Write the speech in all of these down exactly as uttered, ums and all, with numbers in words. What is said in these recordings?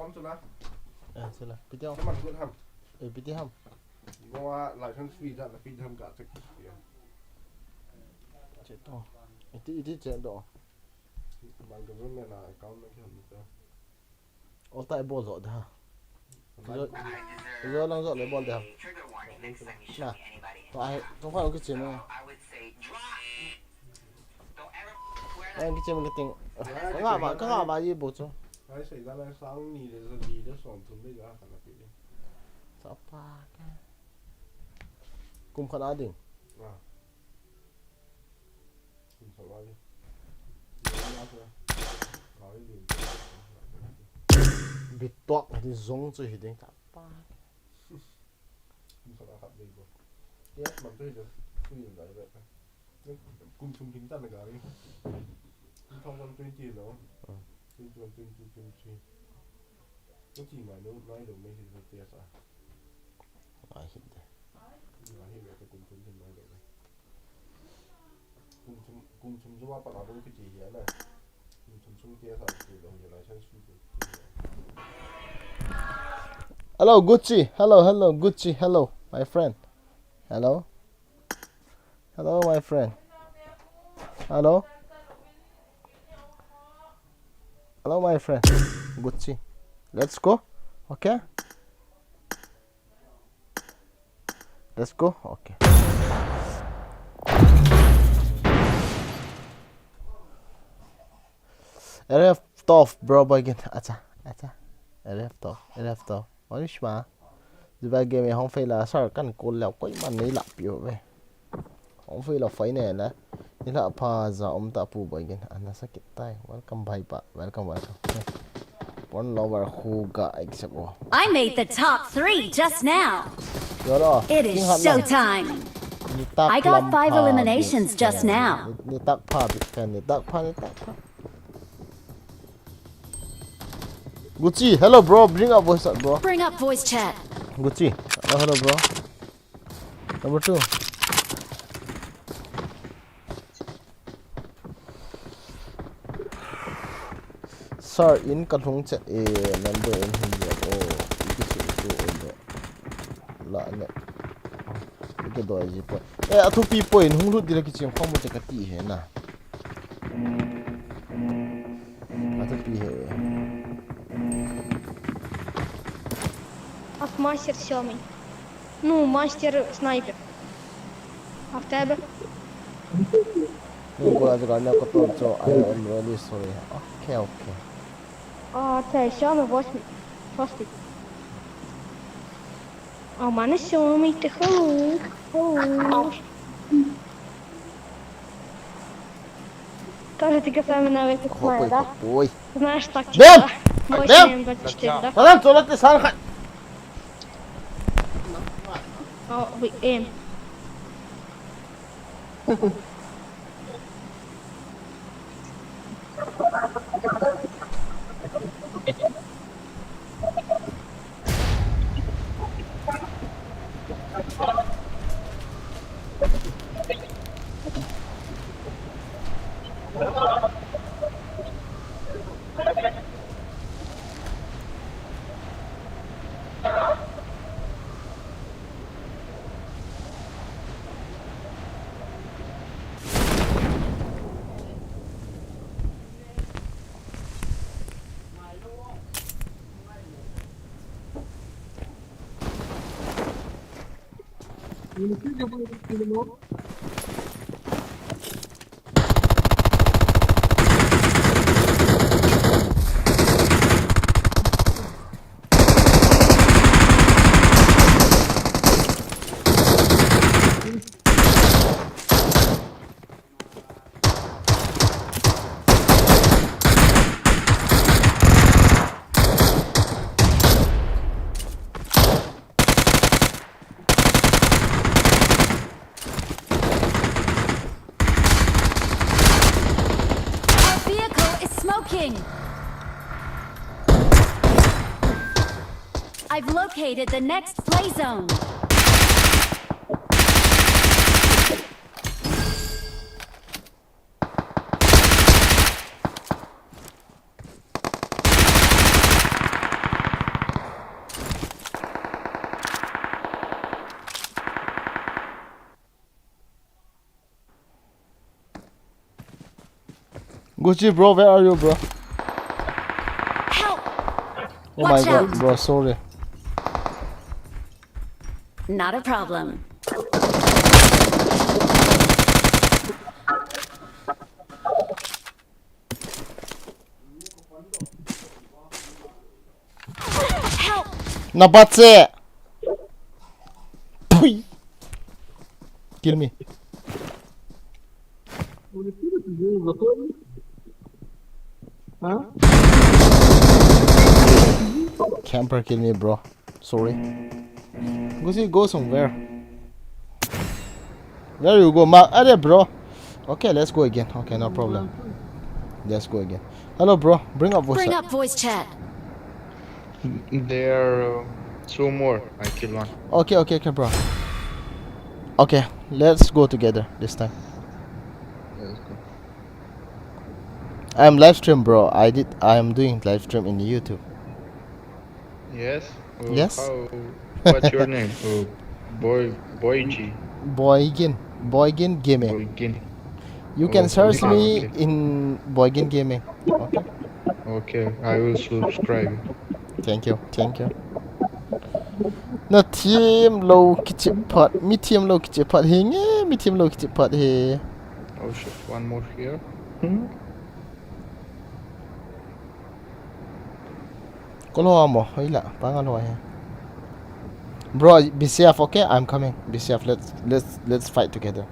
Kom sila. Eh, sila. Piti ham. Naman good ham. Eh, piti ham. Mo a license fee da na piti ham ga check. Check to. Iti, iti check do. Bang government na account na kya nita. Ol ta bol do da. Zo, zo lang zo le bol da. Na. To ai, to fa ki check mo. Ai, kichim kiting. Kanga ba, kanga ba ye bo chu. Ai, sei da lai sang ni le, za ni le, som thum le, za kana pi le. Sa pa ka. Kum khat a ding. Ah. Kum khat a ding. Ni na sa. Ai, ni. Bitok, ni zong chu hi ding, sa pa. Kum khat a khat ding ko. Yes, man tu hi ding. Tu yin dai le. Kum thum ding tan ga ri. Two thousand twenty lo. Ah. Twenty-one, twenty-two, twenty-three. Ko ti mai lo, mai lo, mai hi lo te sa. Mai hi de. Mai hi lo te kum thum ding mai lo. Kum thum, kum thum zo wa pa la bo ki ti hi na. Kum thum sung te sa ki lo hi license fee ko ti hi. Hello, Gucci. Hello, hello, Gucci. Hello, my friend. Hello. Hello, my friend. Hello. Hello, my friend. Gucci. Let's go. Okay? Let's go. Okay. Area of twelve, bro, boy, again. Acha, acha. Area of twelve, area of twelve. Onishma. Ziba game hong fail a sar kan call leo koiman nei la piu ve. Hong fail a fai ne na. Ni la pha za um ta pu boy again. Ana sakit tai. Welcome bhai pa. Welcome, welcome. Porn lover khu ga except wo. I made the top three just now. Yolo. It is showtime. I got five eliminations just now. Ni tak pha big fan, ni tak pha, ni tak pha. Gucci, hello bro, bring up voice chat, bro. Bring up voice chat. Gucci, hello, hello bro. Number two. Sir, in ka lhung chat e, number in hin ya o, iki su su o le. La ne. Iki doi ji po. Eh, a thupi po in hung lut dile kichim khom mo che ka ti he na. Ata pi he. Ах, мастер сёмый. Ну, мастер снайпер. А в тебе? Ну, куда ты, конечно, купил, что, I am really sorry. Окей, окей. А, ты сёмый, восьмый, шёстый. А у мене сьомий, ти хорош, хорош. Тоже таке саме на випускной, да? Ой. Знаєш, так, бем! Типа, восемь двадцать четыре, да? Та-дам, цолати сан хай. А, ви, ем. Our vehicle is smoking. I've located the next play zone. Gucci, bro, where are you, bro? Help! Oh my Watch god, out! Bro, sorry. Not a problem. Help! Nabatse! Pui! Kill me. Camper kill me, bro. Sorry. Go see, go somewhere. Where you go, Mark? Are, bro. Okay, let's go again. Okay, no problem. Let's go again. Hello, bro. Bring up voice Bring chat. Up voice chat. There are uh, two more. I kill one. Okay, okay, okay, bro. Okay, let's go together this time. Let's go. I'm live stream, bro. I did. I am doing live stream in YouTube. Yes. Uh, Yes? How, what's your name? Uh, boy, boy G. Boygin, Boygin Gaming. Boygin. You can Oh, search okay, me okay. In Boygin Gaming. Okay. Okay, I will subscribe. Thank you, thank you. Na team lo kichip pat, mi team lo kichip pat hi nge, mi team lo kichip pat hi. Oh shit, one more here. Hmm? Kolo amo, hoila, pangal ho hi. Bro, be safe, okay? I'm coming. Be safe. Let's let's let's fight together.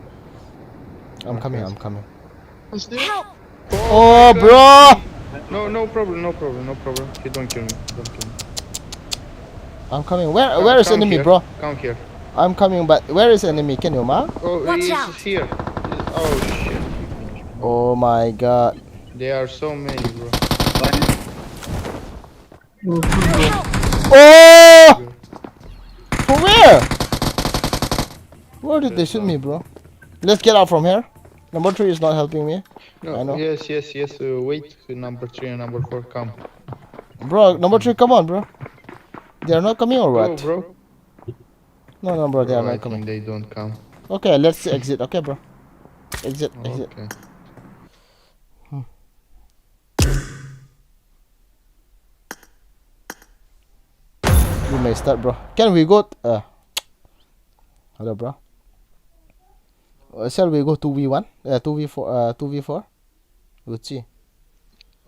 I'm coming. I'm coming. Help! Oh, bro! No, no problem, no problem, no problem. You don't kill me, don't kill me. I'm coming. Where Come- where is come enemy, here, bro? Come here. I'm coming, but where is enemy? Can you mark? Oh, Watch he's out. Here. Oh shit. He finished me. Oh my god. There are so many, bro. Oh! From where? Where did they shoot me, bro? Let's get out from here. Number three is not helping me. No, I know. Yes, yes, yes. Uh, wait. Number three and number four come. Bro, number three, come on, bro. They are not coming or Go, what? Bro. No, no, bro, they are Bro, I not coming. Think they don't come. Okay, let's exit, okay, bro? Exit, exit. Okay. You may start, bro. Can we go? T- uh, hello, bro. Uh, shall we go two v one? Uh, two v four? Uh, two v four? We'll see.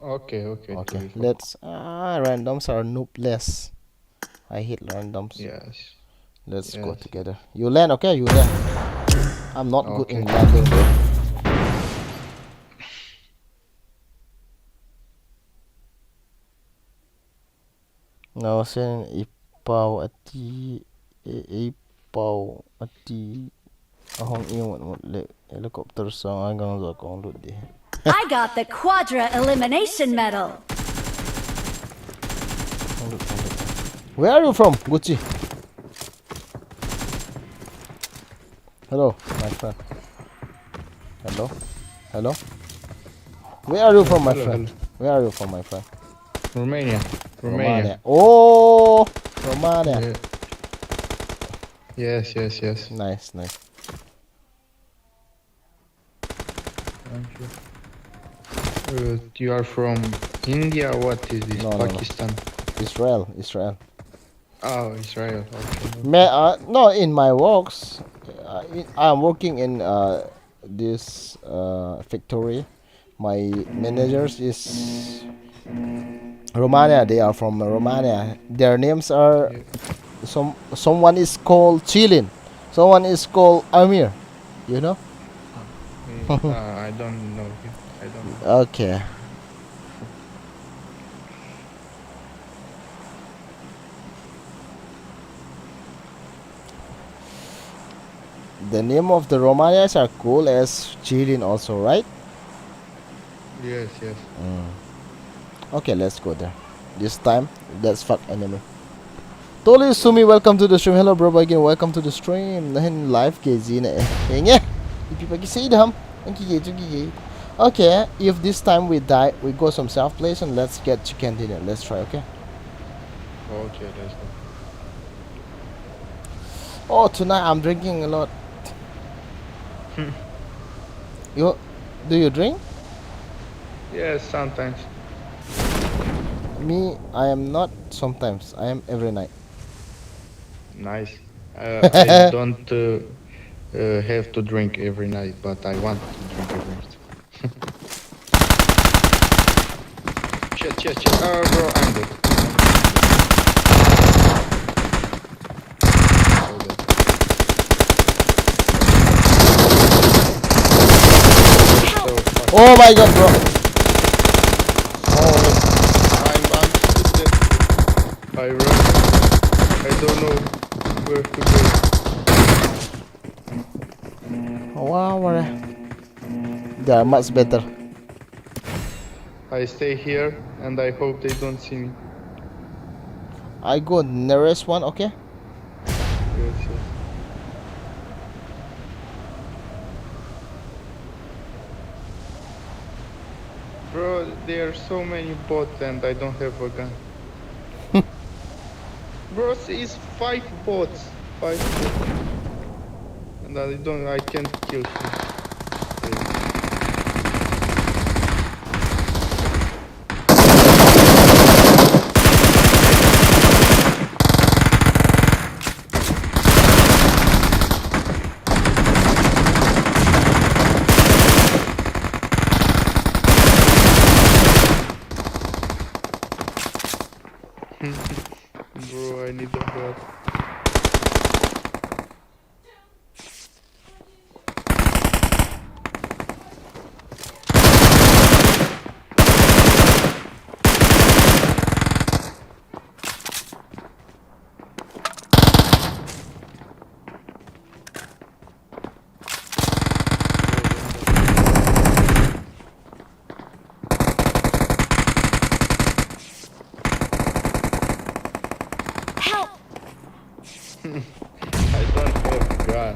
Okay, okay. Okay, two v four. Let's. Ah, randoms are noobless. I hate randoms. Yes. Let's go Yes. Together. You land, okay? You land. I'm not good in Okay. Landing, bro. Now send ipau ati, i- ipau ati. Ahong ingot mot le helicopter sang agang jo kong lut di. I got the Quadra Elimination Medal. Kong lut, kong lut. Where are you from, Gucci? Hello, my friend. Hello? Hello? Where are you from, my Hello, friend? Where are you from, my friend? Romania. Romania. Romania. Oh, Romania. Yeah. Yes, yes, yes. Nice, nice. Thank you. Uh, you are from India? What is this? No, no, no. Pakistan. Israel, Israel. Oh, Israel. Okay. Me, uh, no, in my works, uh, in, I'm working in uh, this uh, factory. My managers is Romania. They are from Romania. Their names are some. Someone is called Chilin. Someone is called Amir. You know? Uh, I don't know him. I don't know. Okay. The name of the Romanians are cool as Chilin also, right? Yes, yes. Mm. Okay, let's go there. This time, let's fuck enemy. Toli Sumi, welcome to the stream. Hello, bro, again, welcome to the stream. Nahin live kg na eh. Henge. Ipi pa kisei dam. Ang kige chu kige. Okay, if this time we die, we go some safe place and let's get chicken dinner. Let's try, okay? Okay, let's go. Oh, tonight I'm drinking a lot. You, do you drink? Yes, sometimes. Me, I am not sometimes. I am every night. Nice. Uh, I don't uh, uh, have to drink every night, but I want to drink every night. Shit, shit, shit. Oh, bro, I'm dead. So dead. So fucking Oh my god, bro. Oh, I'm, I'm still dead. I run. I don't know where to go. Wow, wow. They are much better. I stay here and I hope they don't see me. I go nearest one, okay? Yes, yes. Bro, there are so many bots and I don't have a gun. Bro, it's five bots. Five bots. And I don't, I can't kill him. Bro, I need a bot. Help! I don't have gun.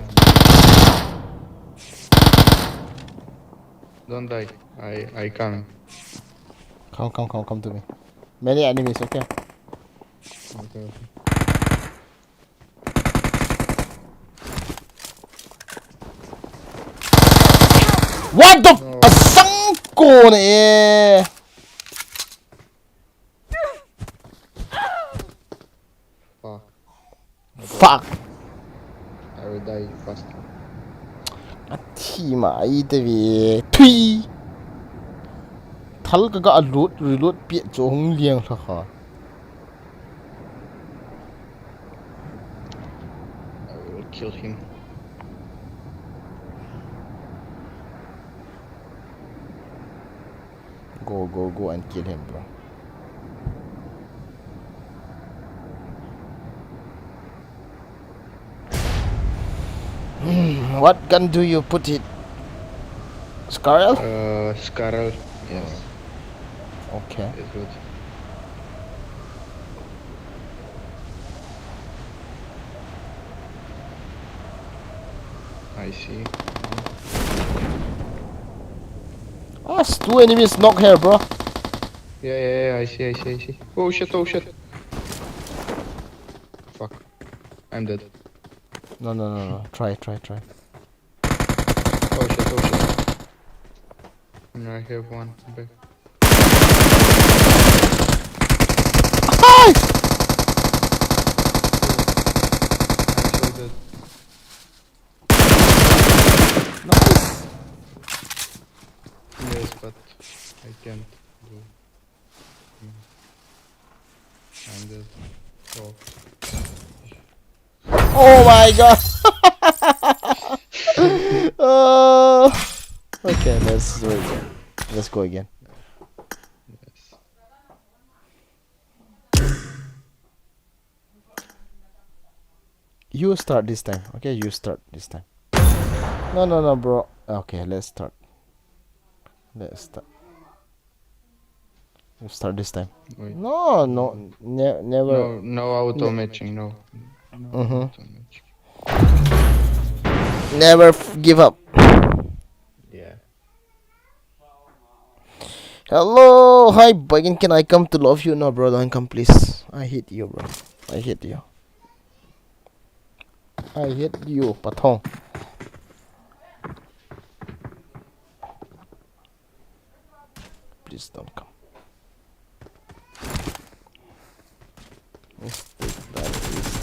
Don't die. I I coming. Come, come, come, come to me. Many enemies, okay? Okay, okay. What the f- Asang ko na eh. Fuck. Fuck. I will die fast. Athi ma ai te ve. Thui. Thal ka ga load, reload pi chu hung liang lha kha. I will kill him. Go, go, go and kill him, bro. Hmm, what gun do you put it? Scarrel? Uh, Scarrel. Yes. Okay. It's good. I see. Ah, two enemies knock here, bro. Yeah, yeah, yeah, I see, I see, I see. Oh shit, oh shit. Fuck. I'm dead. No, no, no, no. Try, try, try. Oh shit, oh shit. And I have one back. Hi! I'm so dead. Nice. Yes, but I can't do. I'm dead. Oh. Oh my god! Oh. Okay, let's do it again. Let's go again. Yes. You start this time. Okay, you start this time. No, no, no, bro. Okay, let's start. Let's start. We'll start this time. Wait. No, no, ne- never, No, no auto matching, no. No Mhm. auto matching. Never f- give up. Yeah. Hello, hi, Bagin. Can I come to love you? No, bro, don't come, please. I hate you, bro. I hate you. I hate you, Patong. Please don't come. Let's take that easy.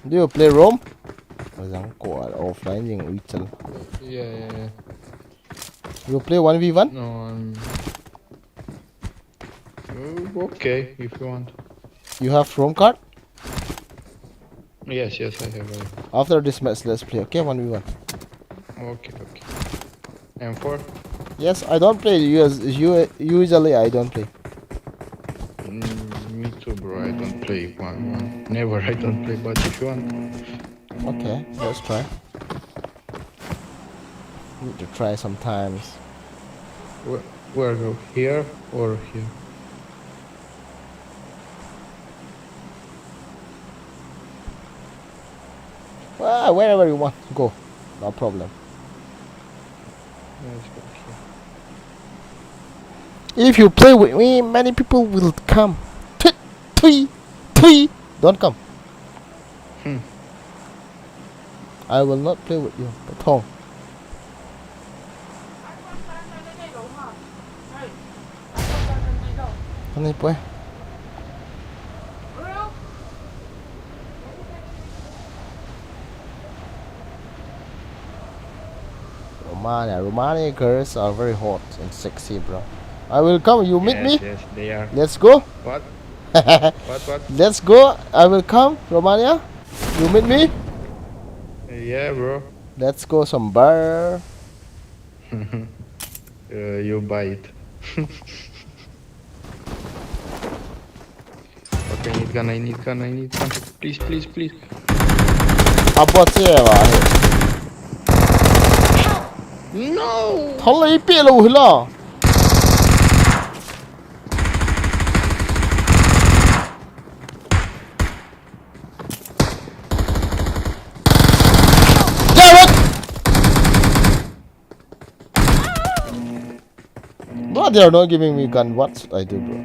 Do you play Rome? Zangkho a offline jing ui chal. Yeah, yeah, yeah. You play one v one? No, I'm... Uh, okay, if you want. You have Rome card? Yes, yes, I have. A... After this match, let's play, okay? One v one. Okay, okay. M four? Yes, I don't play. Us-, u-, usually, I don't play. Mm, me too, bro. I don't play one one. Never, I don't play. But if you want... Okay, let's try. Need to try sometimes. Where, where go? Here or here? Well, wherever you want to go, no problem. Let's go here. If you play with me, many people will come. Tui, tui, tui. Don't come. Hmm. I will not play with you at all. Ani pwe. Romania, Romania girls are very hot and sexy, bro. I will come, you meet me? Yes, yes, they are. Let's go. What? What, what? Let's go. I will come, Romania. You meet me? Yeah, bro. Let's go some bar. Uh, you buy it. Okay, I need gun, I need gun, I need gun. Please, please, please. Abo che ba he. No! Thal ei pe lou hi la. Damn it! No, they are not giving me gun. What should I do, bro?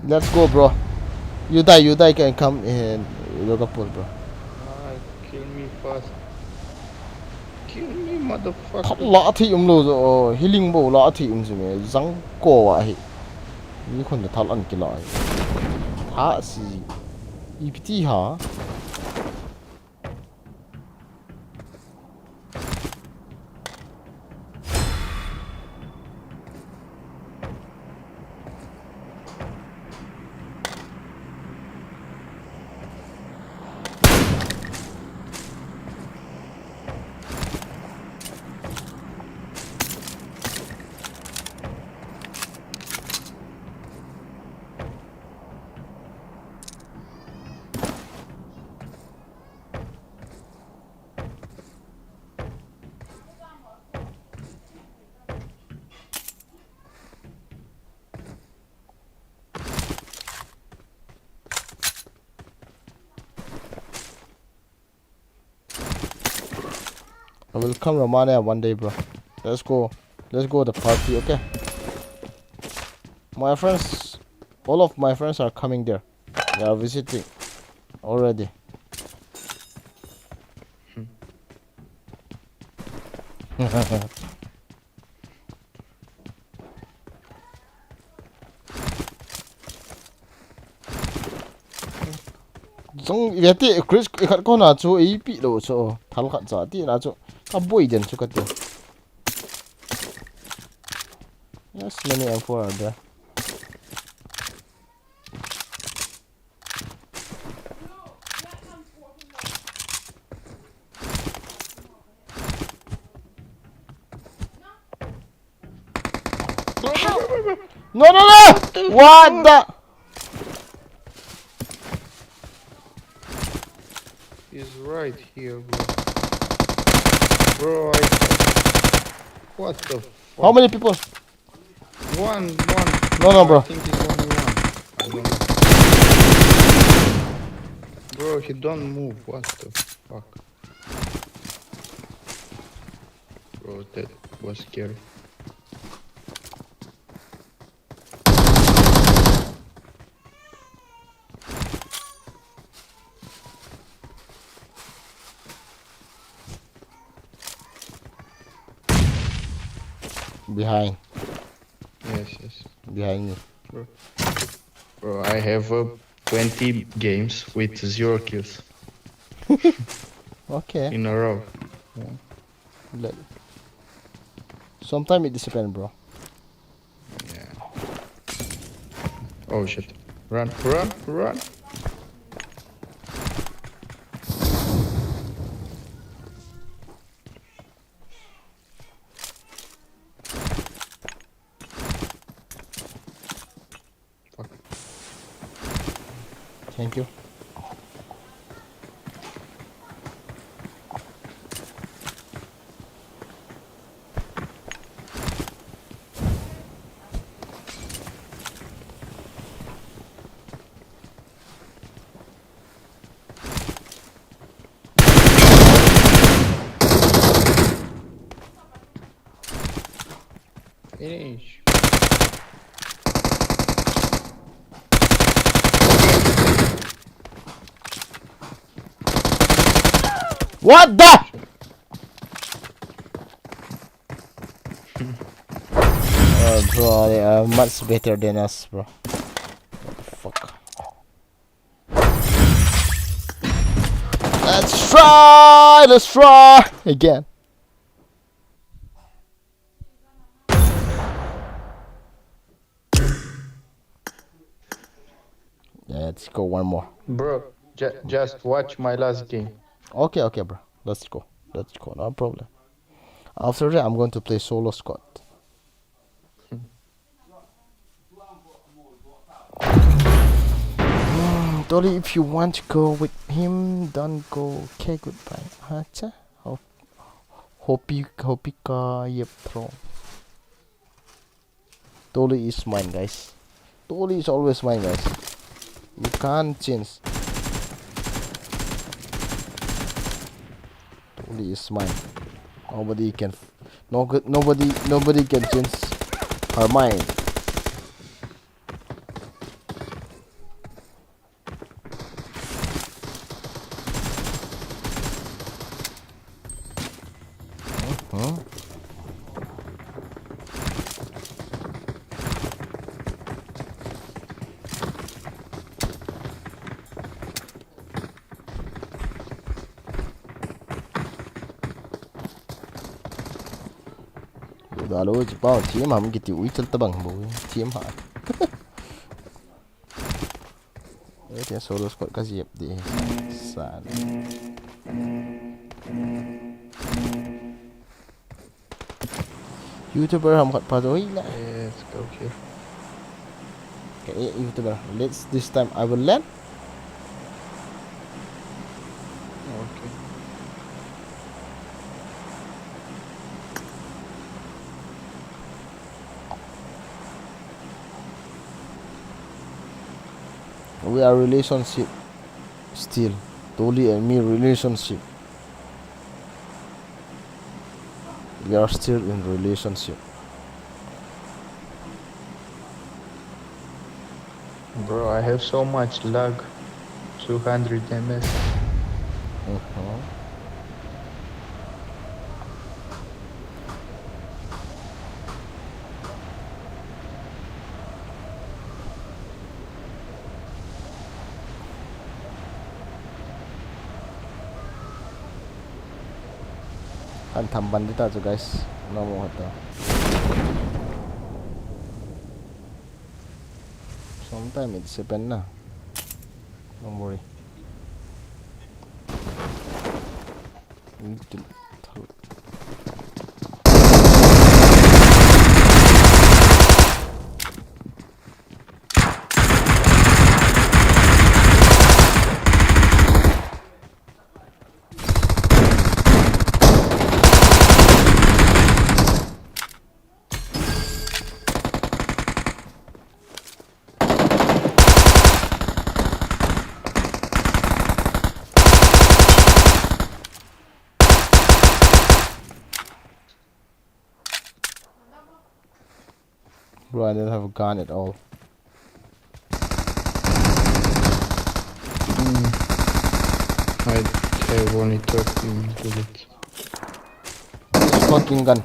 Let's go, bro. You die, you die, can come in. Look up, bro. Ah, kill me fast. Kill me, motherfucker. Thal la thi um lou jo, oh, healing bo la thi um ji me. Zangkho a hi. Ni khun thal an kila hi. Tha si. Ipi ti ha. I will come Romania one day, bro. Let's go. Let's go the party, okay? My friends, all of my friends are coming there. They are visiting already. Jong, i ve ti, Chris, i khat kona chu, i pi lo chu, thal khat cha ti na chu, ka boi den chu ka ti. Yes, many M four are there. No, no, no! What the? He's right here, bro. Bro, I... What the fuck? How many people? One, one. No, no, bro. I think he's only one. I don't know. Bro, he don't move. What the fuck? Bro, that was scary. Behind. Yes, yes. Behind me. Bro, I have uh, twenty games with zero kills Okay. in a row. Let... Sometimes it depends, bro. Yeah. Oh shit. Run, run, run. Thank you. Finish. What the? Oh, bro, they are much better than us, bro. Fuck. Let's try! Let's try again. Let's go one more. Bro, ju- just watch my last game. Okay, okay, bro. Let's go. Let's go. No problem. After that, I'm going to play solo squad. Hmm, Toli, if you want to go with him, don't go. Okay, goodbye. Acha. Hopi, Hopika Yep Throw. Toli is mine, guys. Toli is always mine, guys. You can't change. Toli is mine. Nobody can, no, nobody, nobody can change her mind. Dalo, chipa, team ham kiti ui chal tabang bo, team ha. Tia solo squad ka jep di. San. YouTuber ham khat pa jo hi la. Yes, go here. Okay, YouTuber. Let's this time I will land. Okay. We are relationship still. Toli and me relationship. We are still in relationship. Bro, I have so much lag. two hundred M S. Uh-huh. An tham ban di ta chu, guys. No mo hata. Sometime it's happen na. Don't worry. Need to Bro, I don't have a gun at all. Mm. I have only thirteen bullets. This fucking gun.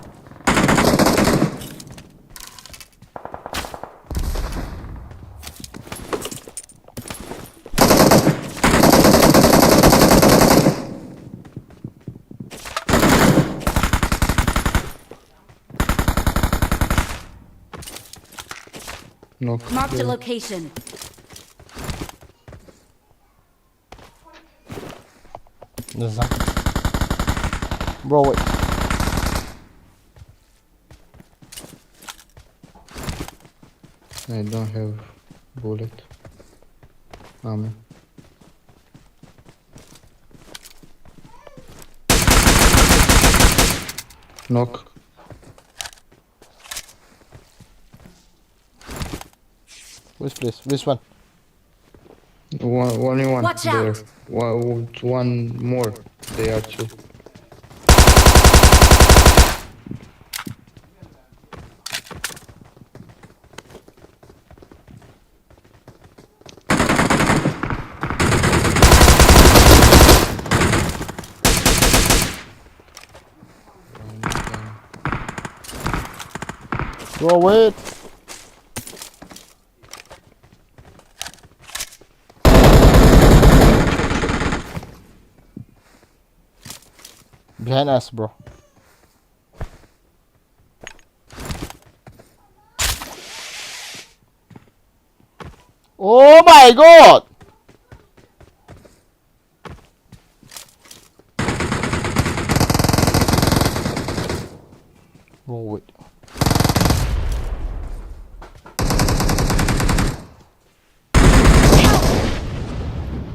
Knock. Marked a There. Location. There's a... Bro, wait. I don't have bullet. Ammo. Knock. Which place? Which one? One, only one Watch there. Out! One, one more. They are two. Go away. Behind us, bro. Oh my god! Wrong way.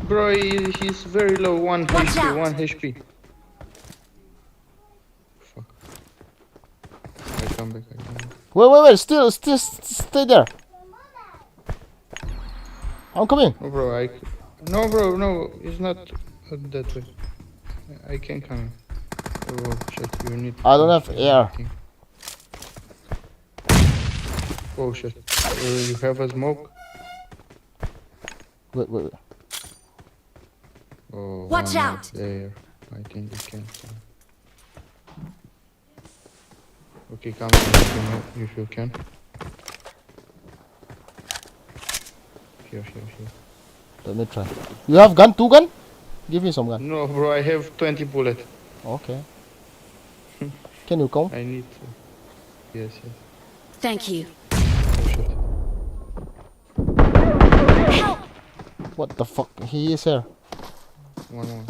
Bro, he, he's very low. One Watch H P, out. One H P. Fuck. I come back, I come back. Wait, wait, wait, still, still, st- stay there. I'm coming. No, bro, I. c- No, bro, no, it's not uh, that way. I can come. Oh, shit, you need. I don't have to- air. thing. Oh, shit. Uh, you have a smoke? Wait, wait, wait. Oh, Watch one out! There. I think you can. Okay, come on, if you, know, if you can. Here, here, here. Let me try. You have gun? Two gun? Give me some gun. No, bro, I have twenty bullet. Okay. Can you come? I need to. Yes, yes. Thank you. Oh, shit. Help! What the fuck? He is here. One, one.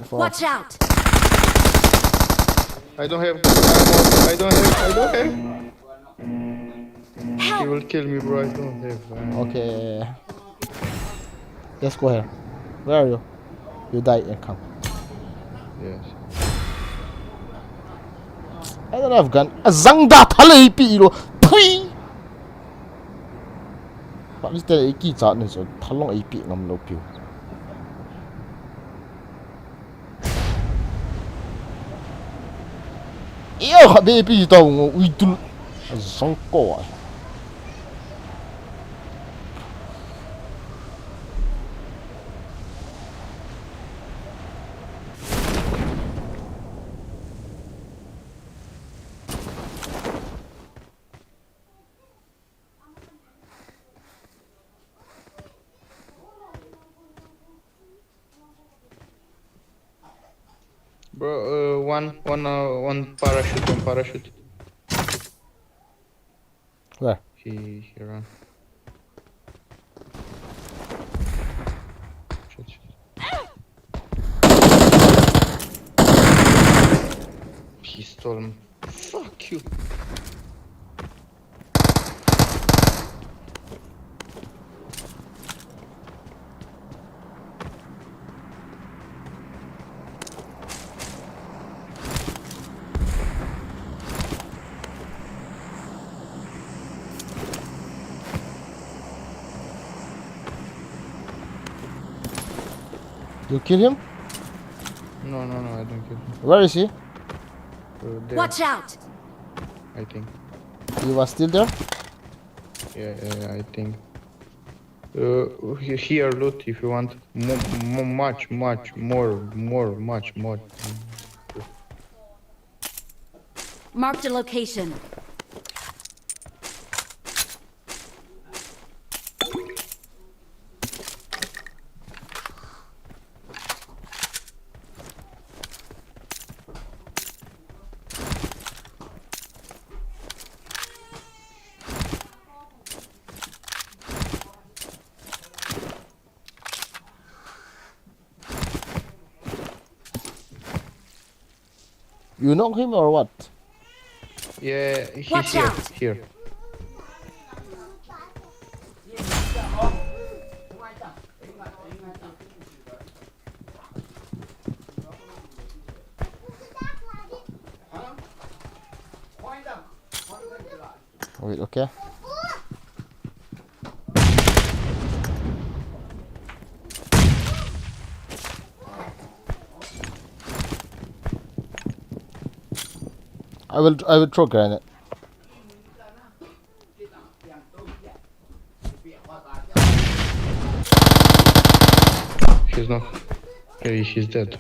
For Watch out! I don't have. I don't have. I don't have. He Help! Will kill me, bro. I don't have. Uh, Okay. Just go here. Where are you? You die and come. Yes. I don't have gun. A zang da thalei pi lo. Pui. Pak ni te ei ki cha ni so thalong ei pi ngam lo piu. Iyo, ha be pi tau ngo ui tul. Zong ko ai. Bro, uh, one, one, uh, one parachute, one parachute. Where? He, he ran. Shit, shit. He stole him. Fuck you. You kill him? No, no, no, I don't kill him. Where is he? Uh, there, Watch out! I think. He was still there? Yeah, yeah, yeah, I think. Uh, he- here, loot if you want. Mo- mo- much, much, more, more, much, more. Marked a location. You knock him or what? Yeah, he's Watch here, out! Here. Wait, okay. I will, I will throw granite. She's not. Maybe she's dead.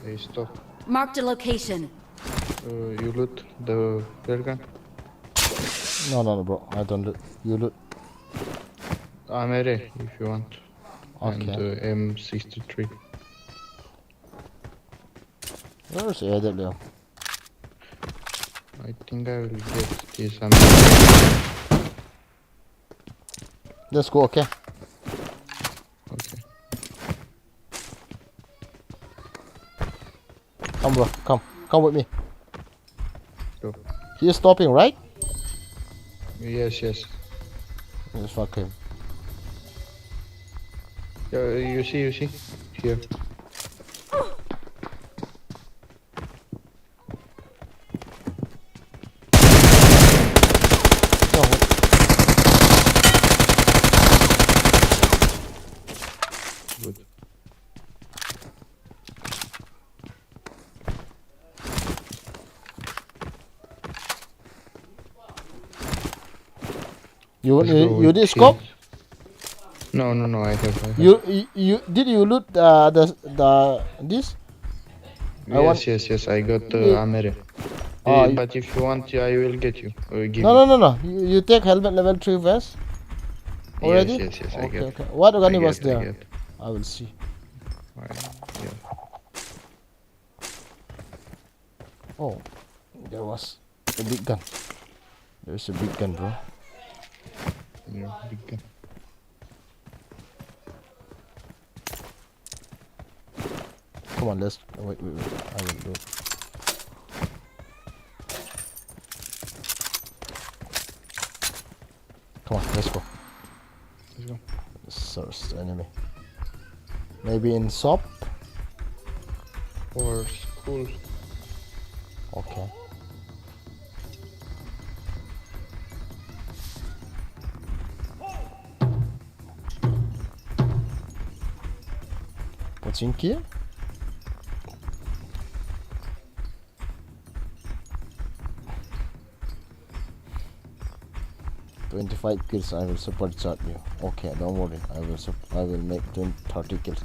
Hey, stop. Marked a location. Uh, you loot the flare gun? No, no, no, bro. I don't loot. You loot. Amere, if you want. Okay. And uh, M sixty-three. Where is A W? I think I will get this Amere. Let's go, okay? Okay. Come, bro. Come. Come with me. Go. He is stopping, right? Yes, yes. Let's fuck him. Uh, you see, you see? Here. No. Good. You, Let's you, go you with did shield. Scope? No, no, no, I have, I have. You, you, you did you loot uh, the the this? I Yes, want- yes, yes, I got uh, Yeah. Amere. Ah, Uh, you- but if you want, I will get you. Uh, give No, you. No, no, no. You, you take helmet level three vest already? Yes, yes, yes, I Okay, get. Okay. What gun I was get, I there? Get. I will see. Right. Yeah. Oh, there was a big gun. There's a big gun, bro. Yeah, big gun. Come on, let's wait, wait, wait. I will do it. Come on, let's go. Let's go. Search the enemy. Maybe in shop? Or school. Okay. Pochinki? Twenty-five kills, I will supercharge you. Okay, don't worry. I will sup- I will make twenty, thirty kills.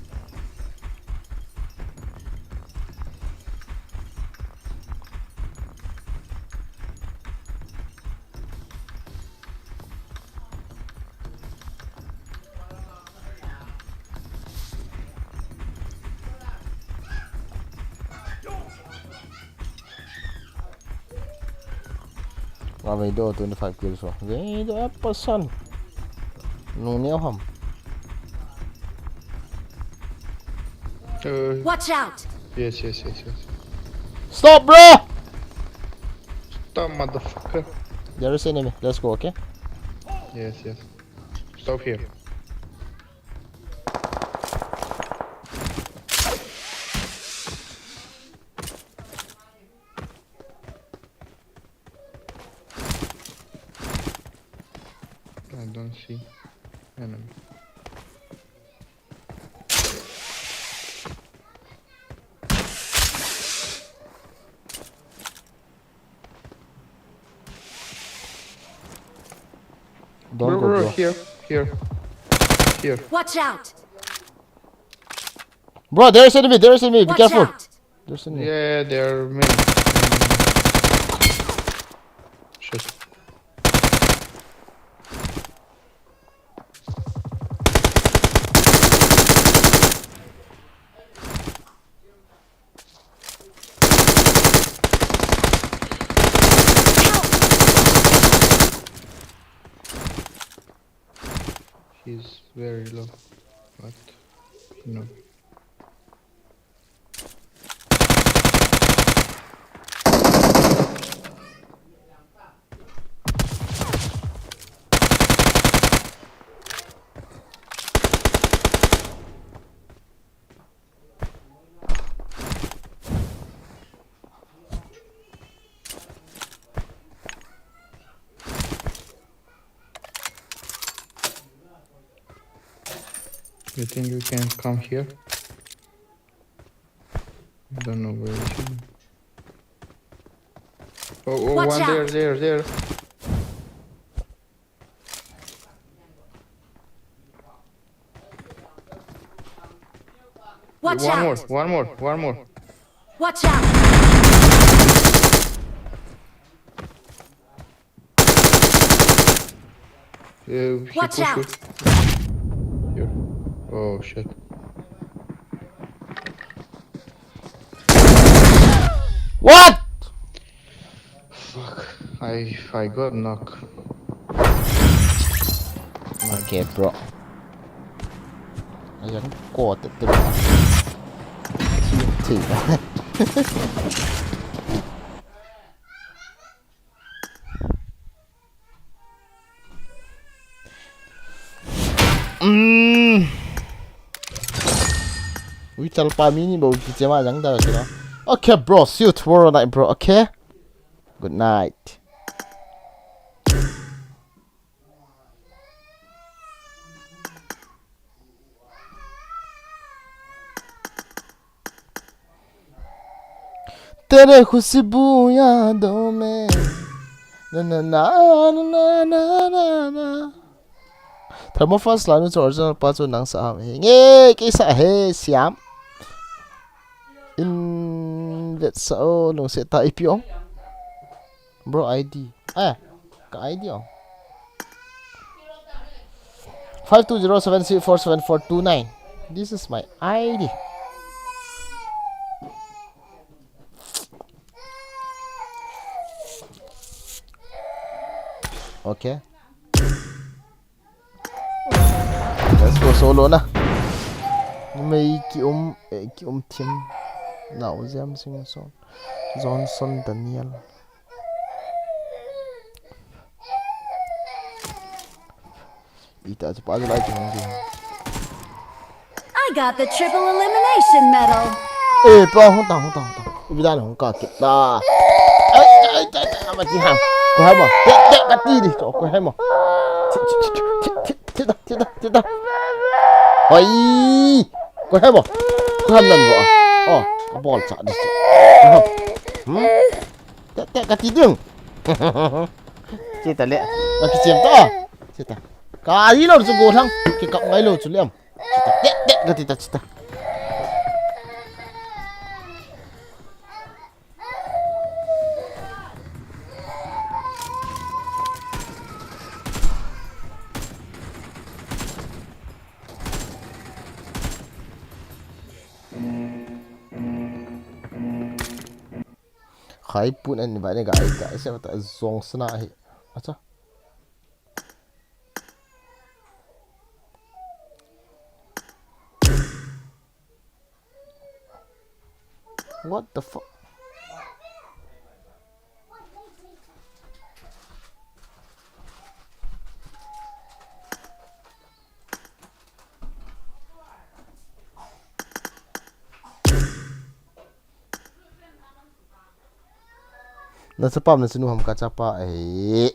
Nga vei do twenty-five kills so. Vei do a pasan. Nung neo ham. Uh, Watch out! Yes, yes, yes, yes. Stop, bro! Stop, motherfucker. There is enemy. Let's go, okay? Yes, yes. Stop here. I don't see enemy. Don't Bro, go, bro, bro. Here, here, here. Watch out! Bro, there is enemy. There is enemy. Be Watch careful. Out! There is enemy. Yeah, they're many. Shit. He's very low. What? No. You think you can come here? I don't know where you should. Oh, oh, Watch one there, out! There, there. Watch One more, out! One more, one more. Watch out! Yeah, he Watch pushed out! It. Here. Oh shit. What? Fuck. I I got knock. Okay, bro. Ayan ko te te. Ti. Mm. Ui, talpa mi ni bou kichema jang da kira. Okay, bro. See you tomorrow night, bro. Okay. Good night. तेरे खुशबू यादों में। Na, na, na, na, na, na, na, na. Thermofast la nu chu original pa chu nang sa ham. Nge, kei sa he, siam. In vet sa o, nung se ta ipi ong. Bro I D. Ah, ka I D ong. Five two zero seven six four seven four two nine. This is my I D. Okay. Let's go solo na. Numei ki um, eh, ki um thim. Nau Jam Singson. Johnson Daniel. Ita chu pa chu lai chu hung ding. I got the triple elimination medal. Eh, pa hung ta, hung ta, hung ta. Ibi dan hung ka kit ta. Ai, ai, ai, ai, ama ti ham. Ko hai mo. Te, te, ka ti di. Ko hai mo. Ti, ti, ti, ti, ti, ti, ti, ta, ti, ta, ti, ta. Hoi. Ko hai mo. Ko ham nan mo. Oh, ka bol cha di. Hmm? Te, te, ka ti ding. Chita le. Ka kichem ta. Chita. Ka hi lo chu go thang. Ki kap ngai lo chu lem. Chita. Te, te, ka ti ta chita. Khai pun an vai ne ga ai ta. Ese ta zong sana hi. Acha. What the fuck? Na chapa ham, na chanu ham? Ka chapa ahi.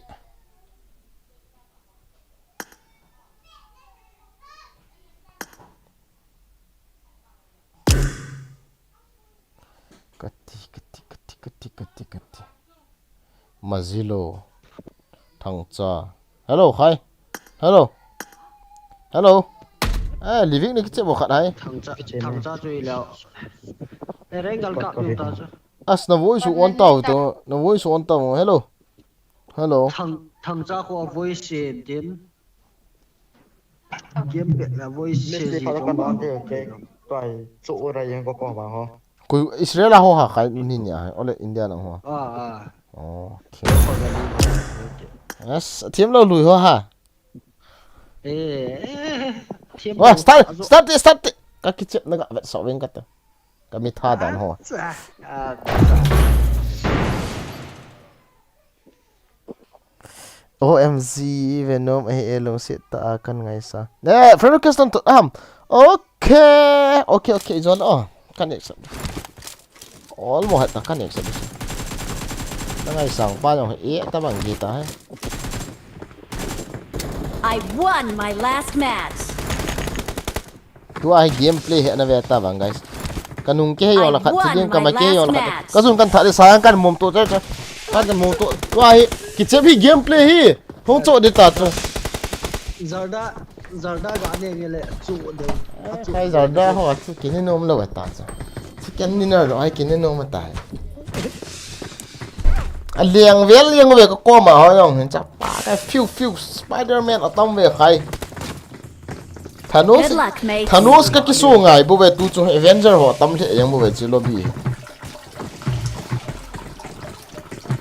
Kati, kati, kati, kati, kati, kati. Mazilo. Thangcha. Hello, khai. Hello. Hello. Eh, living ni kiche bo khat hai. Thangcha, Thangcha chu i leo. Eh, Rengal kap nu ta chu. As, na voice on tau to, na voice on tau. Hello. Hello. Thang, Thangcha ko voice se din. Game bet la voice se Messi ji pala ko kan ma. Ante, okay. Tuai, chu ura yang ko ko ma ho. Ko Israel a ho ha khai ni ni a, ole India lang ho. Ah, ah. Okay. Ko ga ni ma. Okay. Yes, team lo lui ho ha. Eh, eh, thiam Wah, lo. Start, Azo. Start, start. Ka kichep na ka vet so veng ka ta. Ka mi tha dan ho. Acha, acha. O M G, Venom, eh, eh, lungset ta a kan ngaisa. Eh, friend request on to, um, okay, okay, okay, John, oh, kan accept. All mo hat ta kan accept. Na ngaisang pa jong, eh, ta bang kita, eh. I won my last match. Tua hi gameplay hi ana ve ta vang, guys. Ka nung ke hi I yola khat, won game ka my ma ke hi last yola khat. Match. Ka zun kan tha de sa kan mom to cha cha. Kan mom to. Tua hi kichep hi gameplay hi. Hong cho de ta cha. Zarda, Zarda ga ne nge le chu de. Hai Zarda ho chu kini nom lo ta cha. Chicken dinner lo ai kini nom ta. A liang vel liang ve ka koma ho jong hin cha pa ka fiu fiu Spider-Man atam ve khai. Thanos, Good luck, mate. Thanos ka kisu ngai bu ve tu chu Avenger ho tam le yang bu ve chi lobby.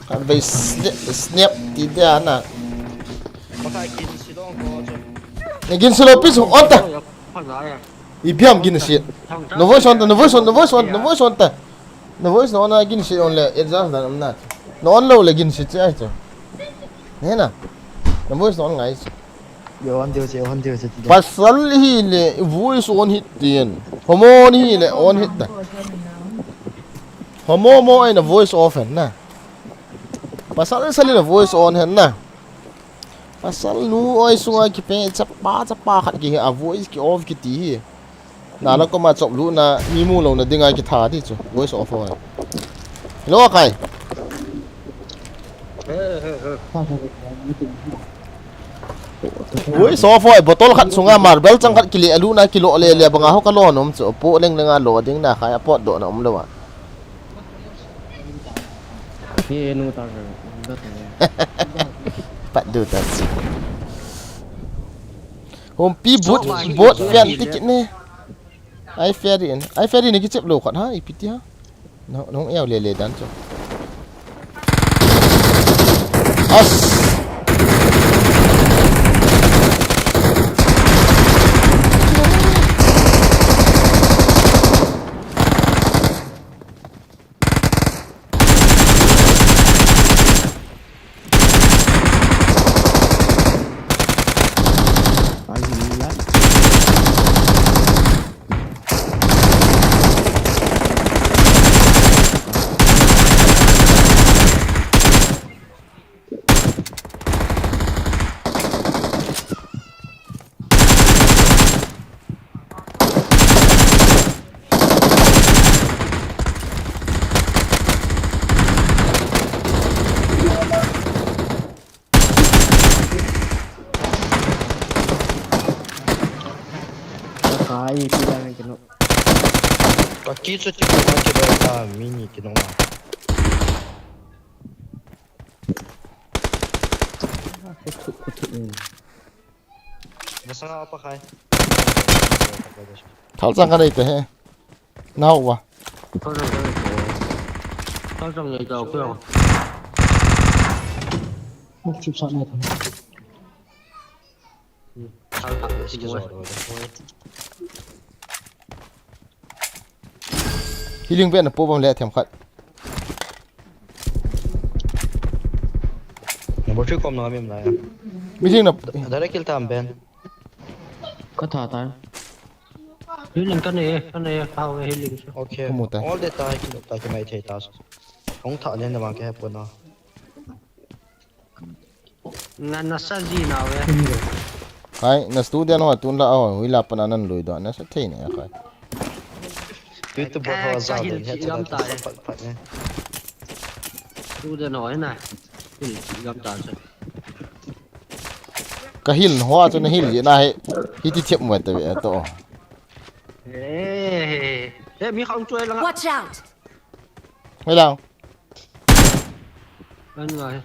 Kan ve snap, snap ti dia na. Pakai kin sidong ko chu. Ni gin silo pi su on ta. Yo, pha na ya. Ipi ham gin si. Thang ta. No voice on ta, no voice on, no voice on, no voice on ta. Na voice na on a gin si on le adjust dan um na. Na on lo le gin si che ai che. Ne na. Na voice na on ngai che. Yo on deu che, on deu che. Pasal hi le voice on hit tin. Homo ni hi le on hit ta. Homo mo ai na voice off hen na. Pasal sal le voice on hen na. Pasal nu oi sunga kipe chapa chapa khat ki a voice ki off kiti hi. Na la koma chop lu na mi mu lo na dinga kitha di chu. Voice off oi. Hello, Kai. Voice off oi, bottle khat sunga marble chang khat kile alu na kilo le le banga ho ka lo nom chu. Po leng leng a lo ding na khai a pot do na um lo a. Ni enu ta ka, da ta. Pat du ta si. Hompi bot, bot fian tikit ne. Ai ferry in. Ai ferry ne kichep lo khat ha, ipi ti ha. Nong, nong eo le le dan chu. As. Kai, pi da ngai kino. Ka ki chu ti ko ma ki do ta mi ni ki no ma. Na sanga apa khai. Thal chang ka nei te he. Nau wa. Thal chang ka nei te. Thal chang nei ta ko. Muk chup sa nei ta. Healing pen na po bang le them khat. Number three kom na mim na ya. Meeting na. Direct kill tam ben. Ka tha ta. Healing ka nei, ka nei, ka hau healing. Okay. Ka mu ta. All the time, ki ta ki mai thei ta. Hong tha len da bang ke po na. Na, na sa ji na ve. Hai, na student ho tun la ho, hui la pana nan lui do, na sa thei ne khai. Tu tu bo ho za de, he cha ta pat pat ne. Student ho na. Hil gam ta sa. Ka hil ho chu na hil ji na he. Hiti thiap mo ta ve to. Eh, eh, mi khang chu la. Watch out. Hai lang. Kan ngai.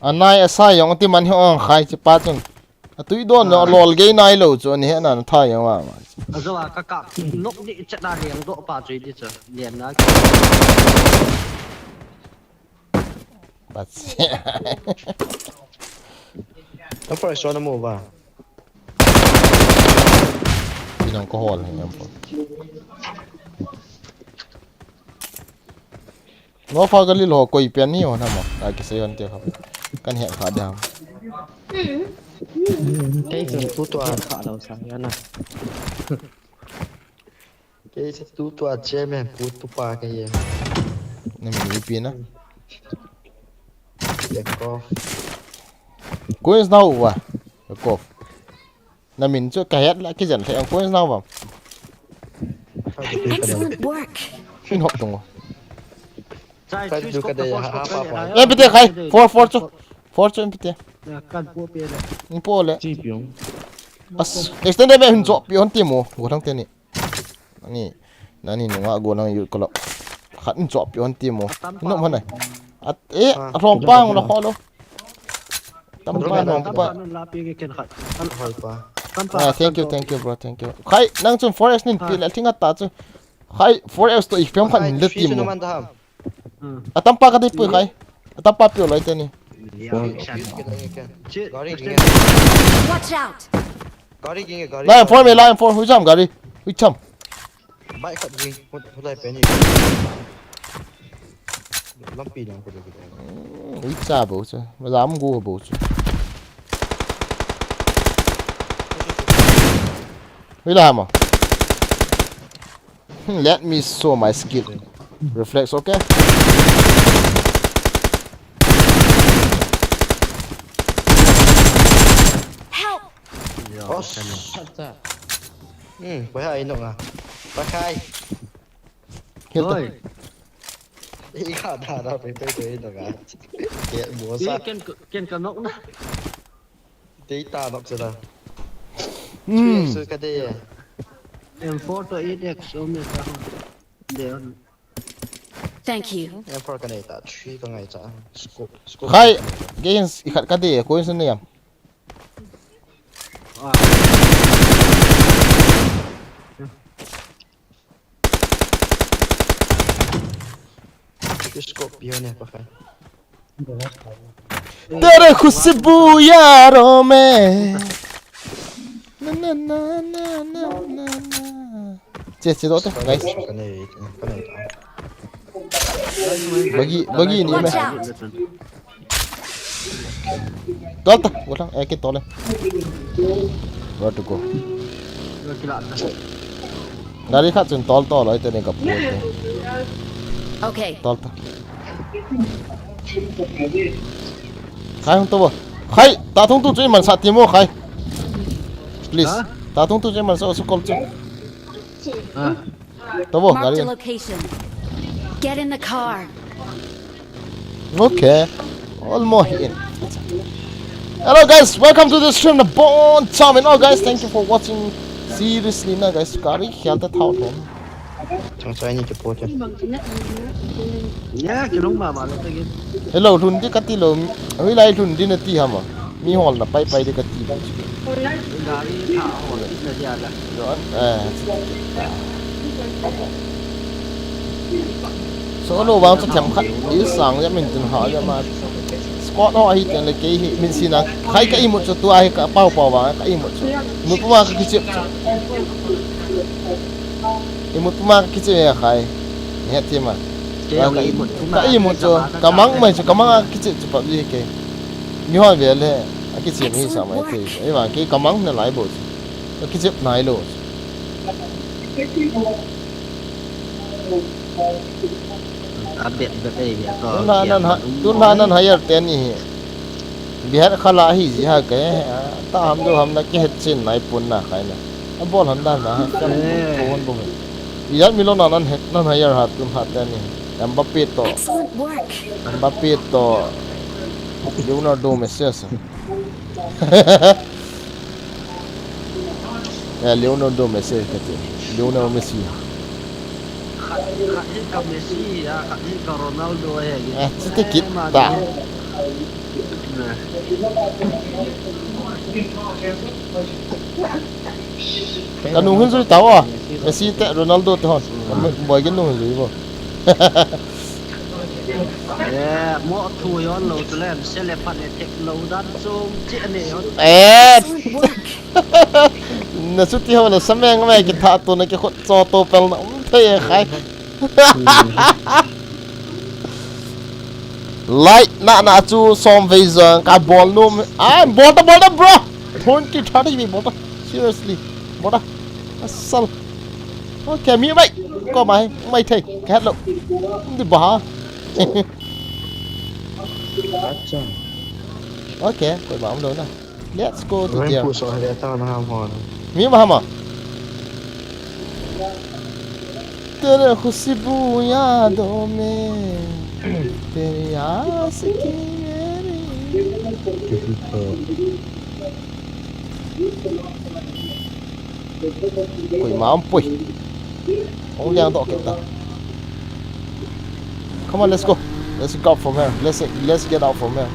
Anai asai jong ti man hi ong khai chi pa chun. Atui don no lol gei nai lo chu ni he na na tha yang wa ma. Ajo a ka ka nok ni chat na liang do pa chu di chu. Lian na. Bas. Tam pa so na mo ba. Inang ko hol he am po. No fa ka lil ho koi pen ni ho na mo. Ka ki se yon te kha. Kan he kha dam. Kei chu tu tu a kha lo sang ya na. Kei chu tu tu a chairman pu tu pa ka ye. Na mi ni pi na. Yakov. Ko is now wa. Yakov. Na min chu ka het la ki jan the ang ko is now wa. Excellent work. Min hop tung. Chai, Chai chu chu ka ka dei, ha, ha, ha, ha. Em pite khai. Four, four chu. Four chu em pite. Ya, kan po pe le. Ni po le. Chi piong. As, extend me hin chop pi hon ti mo. Go thang te ni. Ani, nani nunga go nang yu ko lo. Khat hin chop pi hon ti mo. Atam pa. Nom hon ai. At, eh, ah, a thong pa ngula kho lo. Tam pa, nom pa. Nun la pi nge ken khat. Hoi pa. Tam pa, ah, thank you, thank you, bro, thank you. Khai, nang chun four X nin pi le, thinga ta chu. Khai, four X to i pem khat le ti mo. Hmm. Atam pa ka dei pui khai. Atam pa pi lo te ni. Ya, hmm. Gari ging e. Watch out. Gari ging e, gari. Line four me, line four. Hui cham gari. Hui cham. Bike khat ging. Hu, hu lai pe ni. Lampi lang ko de. Hmm, hui cha bo cha. Ma lam go bo cha. Hui la ma. Hmm, let me show my skill. Reflex, okay? Help! Oh, shit. Hmm, bhai, ai nung ah. Pakai. Heal ta. Oi. Ika da da pe pe pe nung ah. Ke mo sa. Ken, ken ka nok na. Data nok sila. Hmm. Three X ka dei. M four to eight X om le ta ho. Dei on. Thank you. M four ka nei ta, three ka ngai ta. Scope, scope. Khai, gains i khat ka dei, ko insun ne yam. Ah. Scope pi ho ne pa khai. तेरे खुशबू यारों में। Na, na, na, na, na, na, na. Che, che, dote. Nice. Bagi, bagi ni me. Watch out. Tol ta, go thang, eh, ke tol le. Where to go? Gari khat chun tol tol loi te ni ka pu te. Okay. Tol ta. Khai hung to bo. Khai, ta thung tu chu i man sa ti mo khai. Please. Ha? Ta thung tu chu i man sa su kol chu. Ah. To bo, mark the gari. Location. Get in the car. Okay. Almost in. Hello guys, welcome to the stream, the Bon Chamin. Oh guys, thank you for watching. Seriously na guys, gari khel ta thao thon. Chang chai ni ke po te. Ya, ke long ma ma le ta ke. Hello, lhun di ka ti lo. Hui lai lhun di na ti hama. Mi hol na pai pai di ka ti lo. Gari tha hol di na dia la. Ron, eh. Solo vang chu them khat, i sang ya min tun ha ya ma. Squad ho hi ten le kei hi min sina. Khai ka imut chu tua hi ka pau pau vang ka imut chu. Mut puma ka kichep chu. Imut puma ka kichep ya khai. Ni het ti ma. Kei ka imut puma ka imut chu. Ka mang mai chu ka mang ka kichep chu pa bi ke. Mi ho ve le. A kichep mi sa mai te. Ei vang kei ka mang na lai bo chu. Ka kichep nai lo chu. A bet bet ei bia to. Tun ha nan ha, tun ha nan hire te ni hi. Bihar khala hi ji ha ke, ta ham do ham na ke het chin nai pun na khai na. A bol han dan na ha, kam ko hon bo. Bihar mi lo na nan het, nan hire ha tun ha te ni. Mbappe to. Excellent work. Mbappe to. Leonardo Messi. Eh, Leonardo Messi kati. Lionel Messi. Khat, khat hi ka Messi ya, khat hi ka Ronaldo ya. Eh, chiti kit ta. Ne. Ka nung hin jui tao a. Messi te Ronaldo te hon. Ka boi kin nung hin jui bo. Eh, mo thu yon lo tu lem, sele pan e tek lo dan chom che ne yon. Eh. Na chuti ho na sameng mai ki tha to na ki khut cho to pel na um thei e khai. Light na na chu som vei jong ka bol nom. Ah, bol ta, bol ta, bro. Thon ki tha dei bol ta. Seriously. Bol ta. Asal. Okay, mi mai. Ko mai, mai thei. Ka het lo. Di ba. Acha. Okay, koi ba um lo na. Let's go to Ren there. Pu so he ta na ham hon. Mi ma ma. तेरे खुशबू यादों में, तेरी आशिकी मेरी। Koima umpoi. Hung liang doh kit ta. Come on, let's go. Let's go from here. Let's, let's get out from here.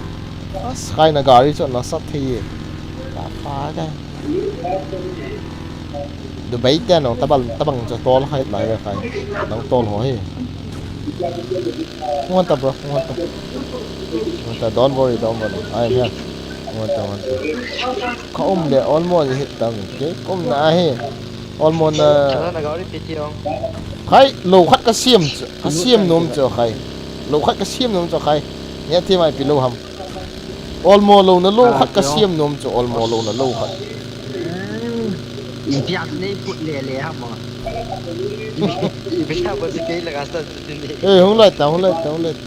As khai na gari chu na sat thei e. Ta fa ka. Dubai te nong tabal, tabang chu tol khai lai ve khai. Nang tol ho hi. Hung ta, bro, hung ta. Hung ta, don't worry, don't worry. I am here. Hung ta, hung ta. Ka um le, almost hit tam. Ke, ka um na hi. Almost na. Chana na gari piti ong. Khai, lo khat ka siam chu, ka siam nom chu khai. Lo khat ka siam nom chu khai. Nia thi mai pi lo ham. Olmo lo na lo khat ka siam nom chu, olmo lo na lo khat. Biak nei put le le ha mo. Biak ba si kei la gasta ni. Eh, hung lai ta, hung lai ta, hung lai ta.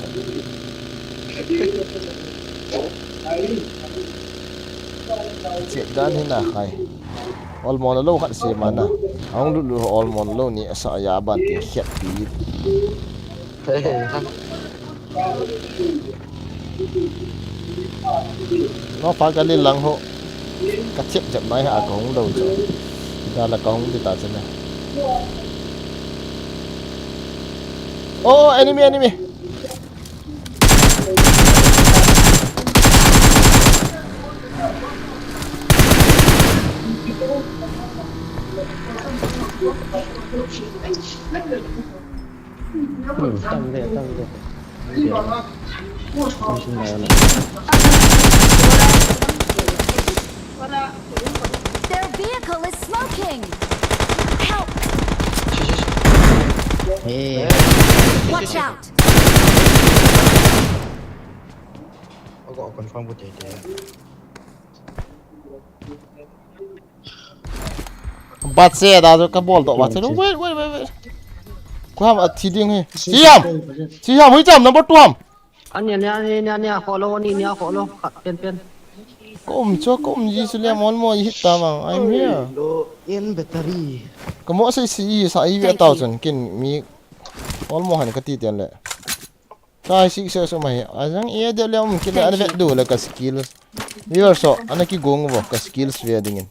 Chet dan hi na khai. Olmo na lo khat se mana. Hung lut lut olmo na lo ni asa ya ban ti khiat ti. No, fa ka le lang ho. Ka chep chep mai ha ka hung lo chu. Da la ka hung ti ta chu na. Oh, enemy, enemy. Hmm, tăng lên, tăng lên. Tăng lên. Their vehicle is smoking! Help! Hey. Watch out! Ako, confirm ko tayo. Bat se da jo ka bol do bat se. Wait, wait, wait, wait. Ko ham a thi ding he. Si ham. Si ham hui jam number two ham. Ani, ani, ani, ani, ani, a kholo, ani, ani, a kholo. Khat pen, pen. Ko um cho, ko um ji su le mon mo hit ta mang. I'm here. Low in battery. Ka mo sei si sa i ve tau chun kin mi. Ol mo han ka ti ten le. Kai six six um ahi. Ajang e de le um kile an vet du le ka skill. Viewer so, ana ki gong vo ka skills ve dingin.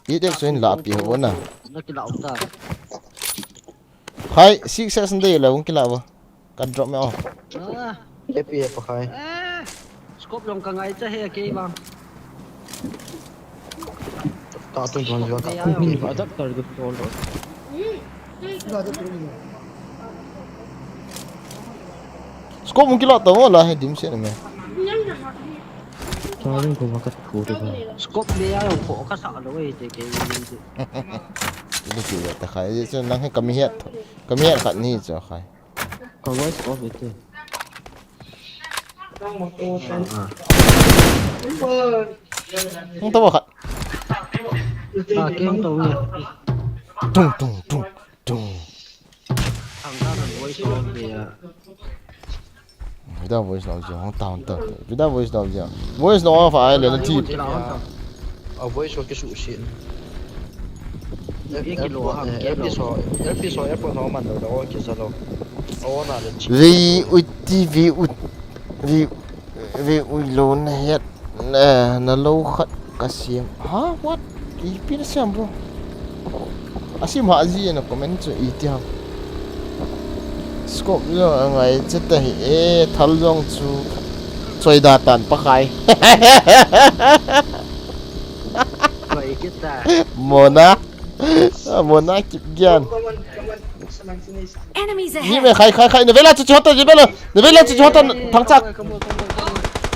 Eight X in la pi ho na. Na ki la um ta. Hai, six six de le um ki la vo. Ka drop me off. Ah. Happy he pa khai. Ah. Scope long ka ngai cha he ke bang. Ta tung tung jo ta. Ei, ei, ei. Adapter ke tol ro. Scope mungkin lah tahu lah, eh, dim sih ni me. Tahu ko makat ko tu kan. Scope le ya ko ka sa lo eh, te ke. Ini tu ya ta khai. Ye chu nang he kami hiat. Kami hiat khat ni chu khai. Ka voice off itu. Hung tawa khat. Ah, keng tawi. Tung, tung, tung, tung. Thang ta thang voice off dia. Vida voice off dia, hung ta, hung ta. Vida voice off dia. Voice off ai le na ti. A voice off kisu si. Ye kilo ham, eh, kilo. L P so, L P so, L P so, man lo, lo, kisa lo. Aw, na le chi. Ve u ti, ve u, ve, ve u lo na het, na, na lo khat ka siam. Ha, what? Ipi na siam, bro? A siam ha ji na comment chu iti ham. Scope jong angai che ta hi e, thal jong chu. Soida tan pakai. Mona. Ah, Mona kip gian. Enemies ahead. Ni me khai khai khai, na vela chu chu hota, ni vela. Na vela chu chu hota thangchak.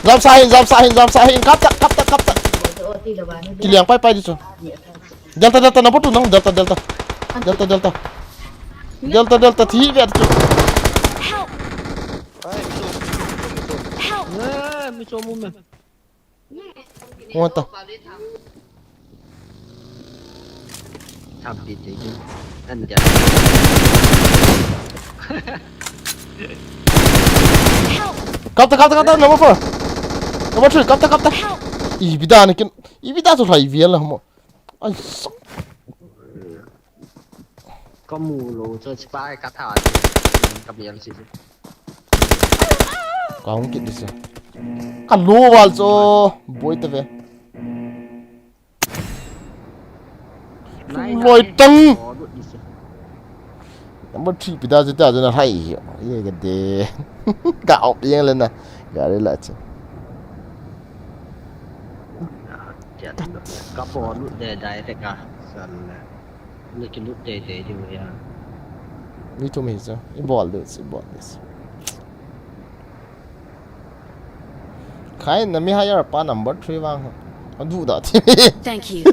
Jam sahin, jam sahin, jam sahin. Kap tak, kap tak, kap tak. Kiliang pai pai di chu. Delta, Delta, number two, nang, Delta, Delta. Delta, Delta. Delta, Delta, thi ve chu. Help! Help! Eh, mi cho mu me. What the? Thampi te ju. An ja. Help! Kap ta, kap ta, kap ta, number four. Number three, kap ta, kap ta. Help! Ibida ni kin, ibida chu lai vial la mo. Ai, sak. Ka mu lou chu spy ka tha chu. Ka bial si. Ka hung kit di se. Ka lo val chu. Boi te ve. Loi tang. Number three pi da chu ta chu na hai hi. Ye ka de. Ka op yeng le na. Ka re la chu. Ka po lut de direct a. Sal le. Ni ki lut de de di ya. Ni tu mi chu. I bol de, i bol de. Khai na mi hire pa number three vang. Adu da thi. Thank you.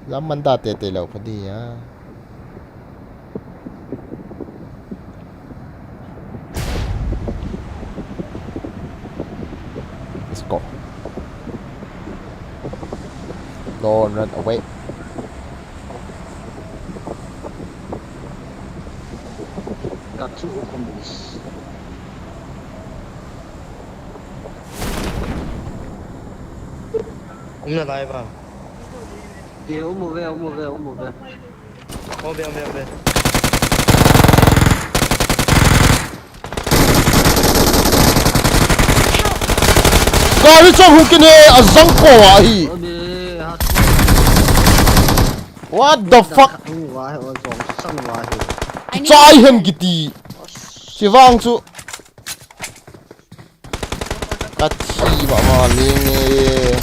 Lam man da te te lo pha di ya. Let's go. Don't run away. Got two combos. Umna lai ba. Ye, um ve, um ve, um ve. Obe, obe, obe. Gari chom hung kin he, a jang ko a hi. Obe, hat. What the fuck? Khat hung va he, o jong sang va he. Kichai hen kiti. Chivang chu. Ka thi mama ling e.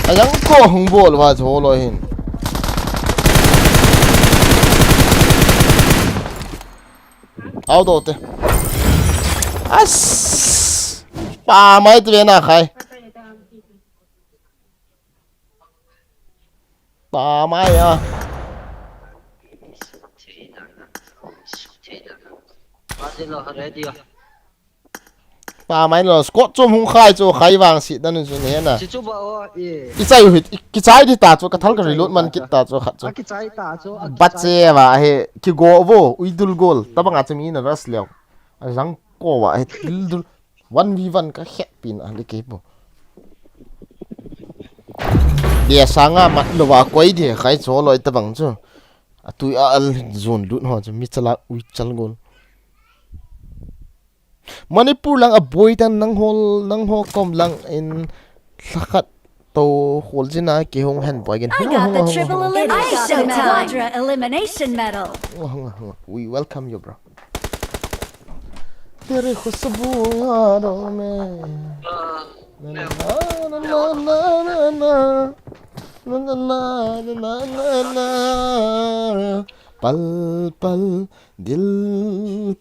A jang ko hung bol va chu lo hin. Au do te. As. Pa mai te ve na khai. Pa mai a. Ready a. Pa mai lo, squad chom hung khai chu, khai vang si dan chu ne na. Chi chu ba o, e. I chai u hi, i, ki chai di ta chu, ka thal ka reload man kit ta chu, khat chu. A ki chai ta chu, a ki chai. Bat che va he, ki go vo, ui dul gol, ta banga chu mi na rush leo. A jang ko va he, dul dul. One v one ka het pin a le ke bo. Dia sanga mat lo va koi di khai chu loi ta bang chu. A tui a al zon lut ho chu, mi chala ui chal gol. Manipur lang a boi tan nang hol, nang ho kom lang in lhakhat to hol jina ke hung hen boi gen. I got the triple elimination medal. Quadra elimination medal. Hung, hung, hung. We welcome you, bro. तेरी खुशबू यारों में। Na, na, na, na, na, na. Na, na, na, na, na, na, na. पल पल दिल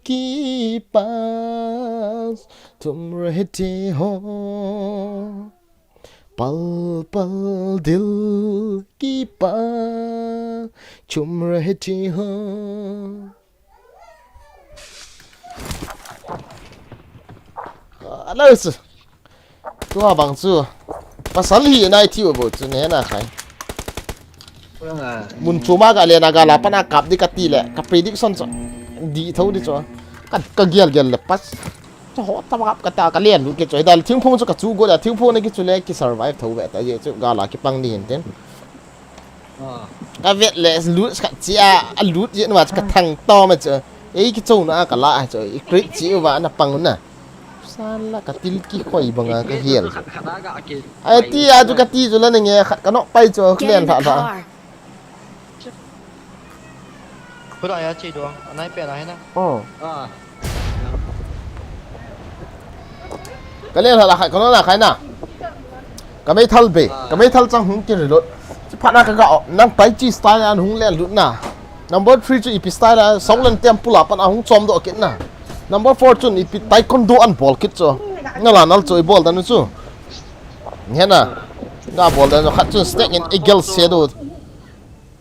के पास तुम रहते हो, पल पल दिल के पास तुम रहते हो. Alo su. Tua bang chu. Pasal hi nai thiu bo chu ne na khai. Mun chu ma ga le na ga la pana kap di ka ti le. Ka prediction chu. Di tho di chu. Ka, ka gial gial le pas. Chu ho ta kap ka ta ka len lu ke chu. Dal thingphung chu ka chu go da thingphung ne ki chu le ki survive tho ve ta je chu ga la ki pang di hin tin. Ah. Ka vet le lut khat chia, a lut jeh uva ka thang tom a chu. Ei kichona ka la a chu, i crit chi uva na pang na. Sala ka til kikhoi banga ka hial chu. Ai ti a chu ka ti chu la nge khat ka nok pai chu ka len lha lha. Khura ya chi do, anai pe la hai na. Oh. Ah. Ka le la khai, ka lo la khai na. Ka mei thal be, ka mei thal chang hung ki reload. Chi phat na ka ga, nang tai chi style an hung le lut na. Number three chu ipi style a, Shaolin Temple a pan a hung chom do kit na. Number four chun ipi taekwondo an bol kit chu. Nga la nal chu i bol dan chu. He na. Nga bol dan chu khat chun Snake in Eagle se do.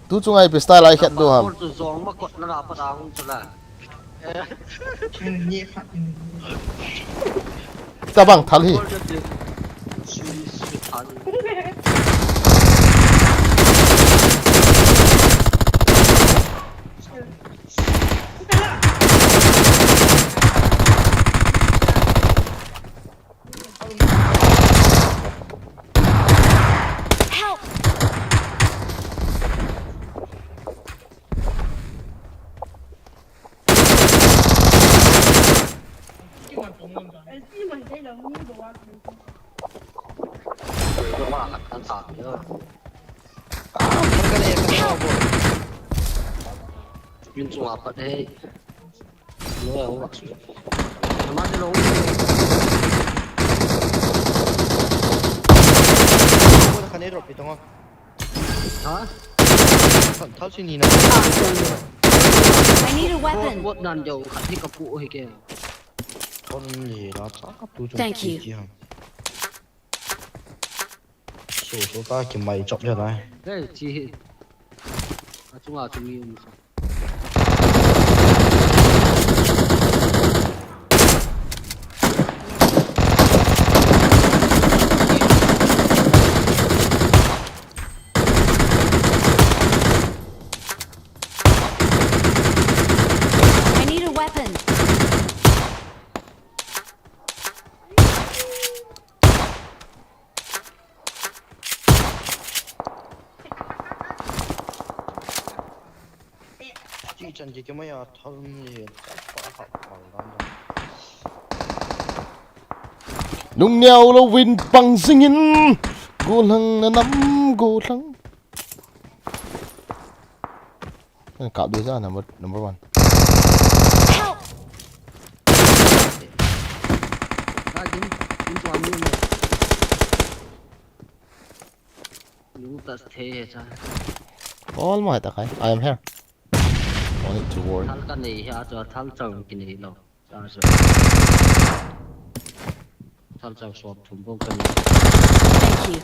Tu chunga ipi style a i khet do ham. Number four chu zong ma kot na la pat a hung chu la. Tabang thal hi. Help! Min chunga pat he. Lo ya, lo. Ama de lo. Ko kha ne drop pi tong. Ha? Thal, thal si ni na. I need a weapon. What nan deu khat hi ka pu hi ke. Kon le la cha ka tu tu. Thank you. Ki ha. So, so ta ki mai chop ya nai. Hey, chi hi. A chunga chu mi um sa. I need a weapon. Chi chan ki kemai a thal ni pa ha pa la. Lungniau louvin pang jingin, gollhang na nam gollhang. Kap ding sa number, number one. Help! Lung tas the he cha. All my ta khai. I am here. No need to worry. Thal ka nei hi a chu thal chang ki nei lo. Cha chu. Thal chang sop thum bou ka nei. Thank you.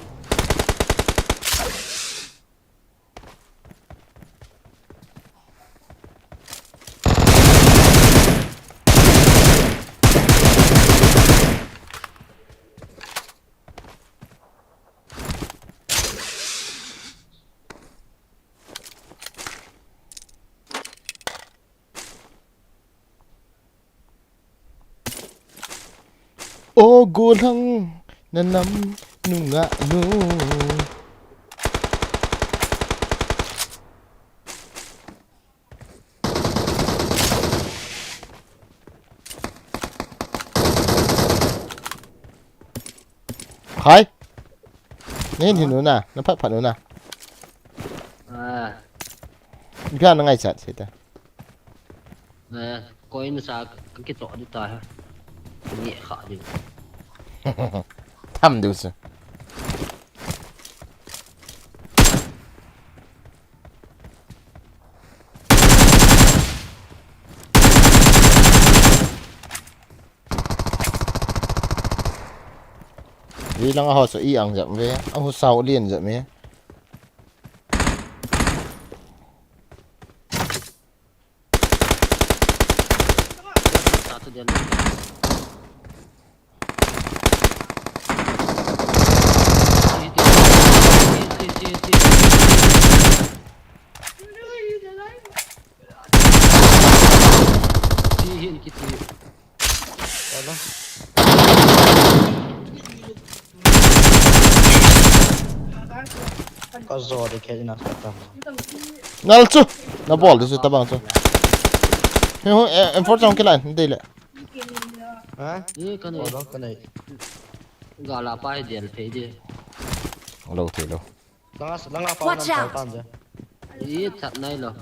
O gollhang na nam nunga nu. Hai. Nei hin nu na, na phat phat nu na. Ah. Ipi na ngaichat se ta. Eh, koi na sa ka kito di ta ha. Ni kha di. Tham du se. Wi lang a ho so i ang jam ve, a ho sao lien jam me. Ka zo de khe na ka ta. Nal chu. Na bol de chu tabang chu. He ho, eh, M four chang kila, dei le. Ha? Ye ka nei. Bol ka nei. Ga la pa hi del phei de. Lo thei lo. Langa, langa pa. Watch out! Tan de. Ye that nai lo.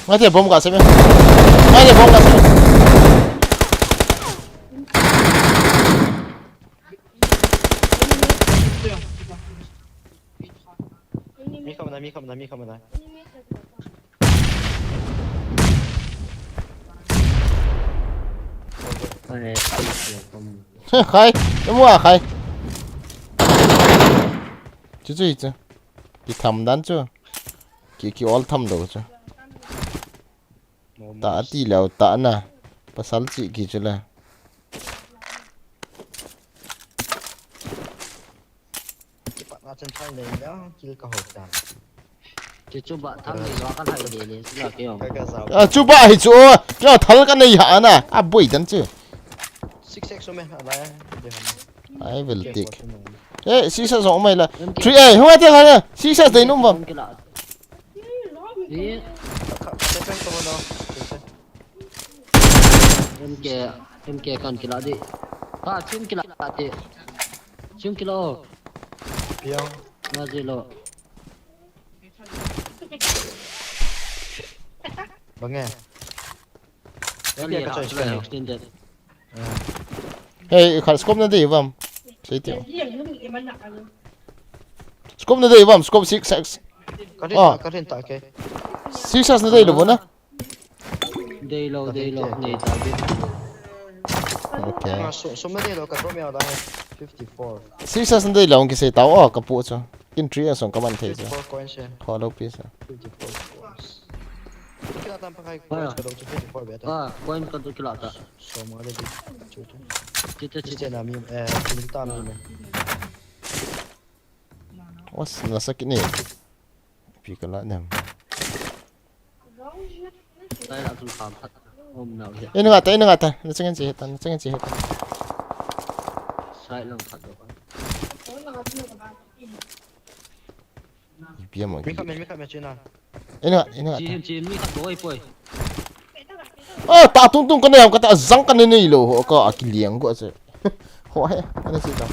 Ngai te, bomb kasem e. Ngai te, bomb kasem e. Mi khamna, mi khamna, mi khamna. Khai, emu a khai. Chu chu hi chu. Kitham dan chu. Ki, ki ol tham lou chu. Ta ati leu ta na. Pasal chi ki chu le. Kipatna chan chan le le, kil ka ho ta. Chu chu ba tham le lo ka thai le le, chu la ke yong. Ka ka zau. A, chu ba hi chu. Kya thal ka nei ha na. A boi dan chu. Six X me, ala ya. De ham. I will take. Eh, six X mai la. Three, eh, hua te la. Six X dei num bam. Kila. Ni. Ka, ka, ka, ka, ka, ka, ka. M K, M K kan kila di. Ha, chim kila di. Chim kila o. Piang. Na je lo. Bang e. Kali M K ka ha, choice kali kani. Extended. Ah. Hey, khat scope na dei vam. Sei tio. Scope na dei vam, scope six X. Ka rin ta, ka rin ta, okay. Six X na dei lo bo na? Dei lo, dei lo, nei ta dei. Okay. Ah, so, so ma dei lo, ka drop ya da fifty-four. Six X na dei lo, ki sei ta o, ka pu chu. Kin three a song ka man thei chu. Fifty-four coins e. Kho lo pi sa. Fifty-four coins. Kila tam pa kai coins ka lo chu fifty-four beta. Ah, coin ka tu kila ta. So ma le di. Chu chu. Chite chite na mi, eh, chite ta mi ne. Was na sakit ni. Pi kala nem. Sai la tul kham phat. Om nau he. Ina nga ta, ina nga ta. Na chang en chi he ta, na chang en chi he ta. Sai lang phat do. Ipi ama. Mi kha me, mi kha me china. Ina nga, ina nga ta. Chi hin chi mi khat boi poi. Ah, ta tung tung ka nei ham ka ta zang ka nei nei lo ho ka a kiliang ko ase. Ho he, ana chi ta.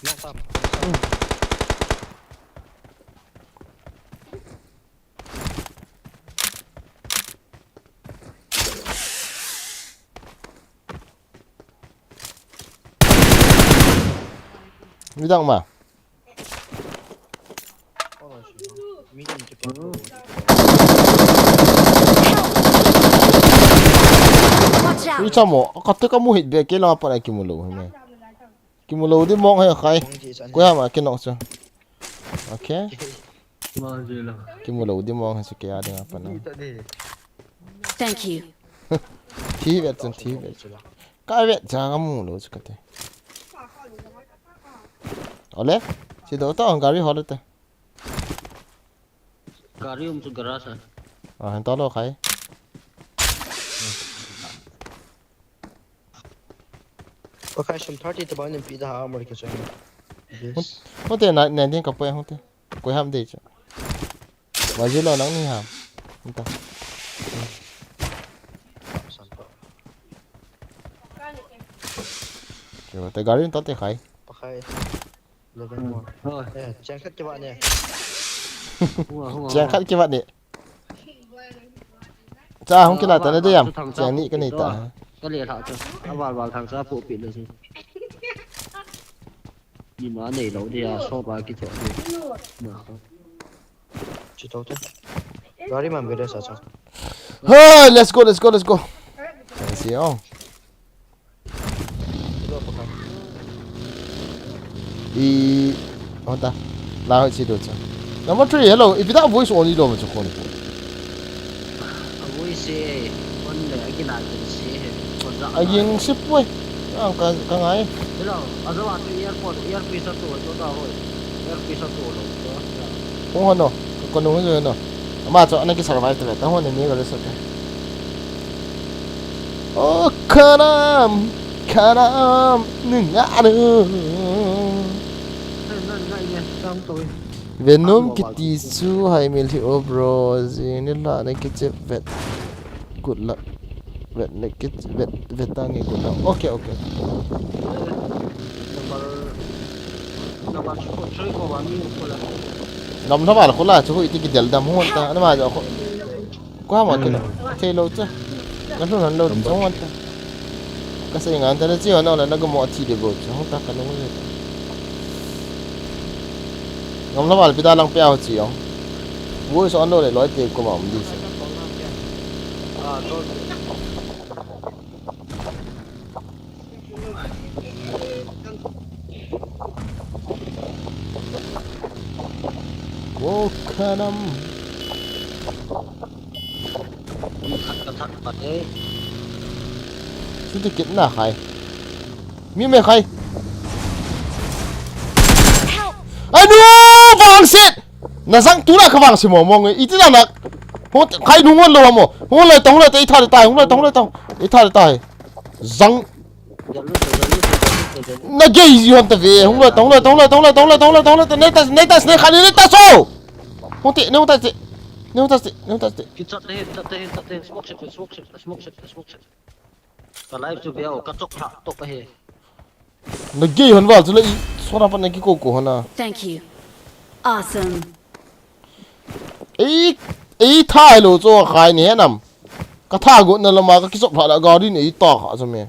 Knock up. Midang ma. Watch out! Ui chamo, kate ka mu hit be ke la pa na kimu lo hi me. Kimu lo di mong he khai. Koi ham a kinok chu. Okay. Kimu lo di mong he chu ke a ding a pa na. Thank you. Thi vet chun thi vet. Ka vet cha ka mu lo chu kate. Ole, si do ta gari hol ta. Gari um chu garage a. Ah, han ta lo khai. Pakai sum thirty te bang pi da ha amor ke chang. Yes. Hote na, na din ka poi hote. Koi ham de cha. Wa ji lo nang ni ham. Nta. Yo, te gari ta te khai. Pakai. Eleven more. Hoi. Eh, chang khat kibah ne. Hua, hua, hua. Chang khat kibah ne. Cha hung kila ta na de yam. Chang ni ka nei ta. Ka le lha chu. A val val thang cha pu pi le si. Ni ma nei lo de ya, so ba ki cho de. Ma ko. Chi to te. Gari man be de sa cha. Hey, let's go, let's go, let's go. Let's see, oh. I, oh, ta. La hoi si do cha. Number three, hello. Ipi ta voice on i lo ma chu kon. A voice e, on le, a gina kin se he. Kon ra. A ging si poi. Ang ka, ka ngai. Hello. A zo a tu airport, airport sa tu, to ta hoi. Airport sa tu lo. To. Kung hono. Ko nung jo no. Ama cho ana ki survive ta. Ta hon ni ga le sa ta. Oh, Kanam, Kanam, nunga nu. Nai, nai, nai, nai, tang toi. Venom kiti chu hai mil hi o bro, jing ni la na kichep vet. Good luck. Vet na kichep vet, vet ta nge good luck. Okay, okay. Number, number three ko, three ko ba mi ko la. Ngam na ba la ko la chu iti kidel dam hon ta, na ma jo ko. Ko ha ma kilo. Thei lo cha. Ka hlun han lo cha hon ta. Ka sei ngan ta le chi hon la na ka mo thi de bo cha hon ta ka lo le. Ngam la ba la pi da lang pia ho chi ong. Wo so an lo le loi te ko ma um di se. Wo khanam. Khat ka thak pat e. Chuti kitna khai. Mi me khai. Anu vangset. Na jang tu la ka vangse mo mo nge. Iti la na. Ho khai nu ngon lo mo. Ho lai tong lai tai tha tai. Ho lai tong lai tong. I tha tai. Jang. Na gei ji hon ta ve. Hung la tong la tong la tong la tong la tong la tong la. Nei ta nei ta nei kha nei ta so. Hung ti nei ta ti. Nei ta ti nei ta ti. Kichat te, kichat te, kichat te. Smoke shot, smoke shot, smoke shot, smoke shot. Ka live chu veo ka chok ha to ka he. Na gei hon val chu la i sora pa na ki ko ko hona. Thank you. Awesome. Ei, ei tha lo cho khai ni he nam. Ka tha go na lama ka kisop pha la gari ni ei ta kha cho me.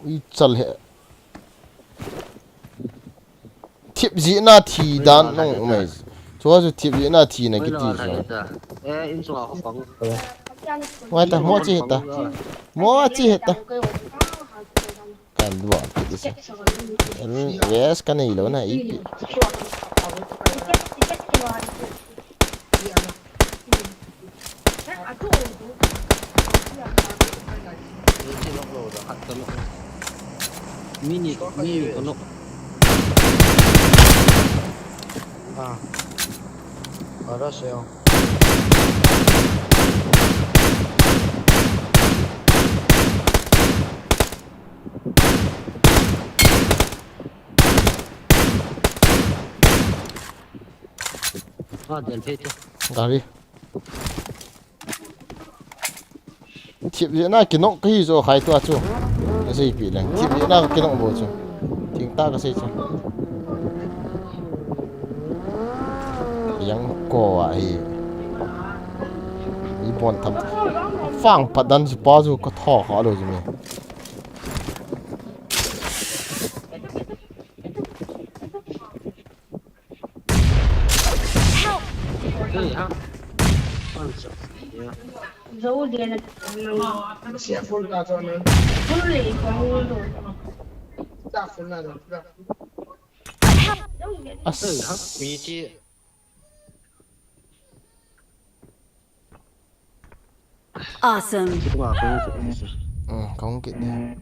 I chal he. Thip ji na thi dan nong mai. Cho chu thip ji na thi na ki ti cho. Eh, in so ha pang. Wa ta mo chi ta. Mo chi ta. Kan dua ti sa. Yes, kan nei lo na ipi. Mini, mini ko nok. Ah. Ara seo. Ah, del phei te. Gari. Thip jeh na kinok kahi jo khai tua chu. Ka sei pi leng. Thip jeh na kinok bo chu. Thing ta ka sei chu. Yang ko a hi. I bon tham. Fang pat dan si pa chu ka tho kha lo ji me. Hey, ha. Zo de na. Full le ko. As. Hey, ha. Mi chi. Awesome. Kong kit ni.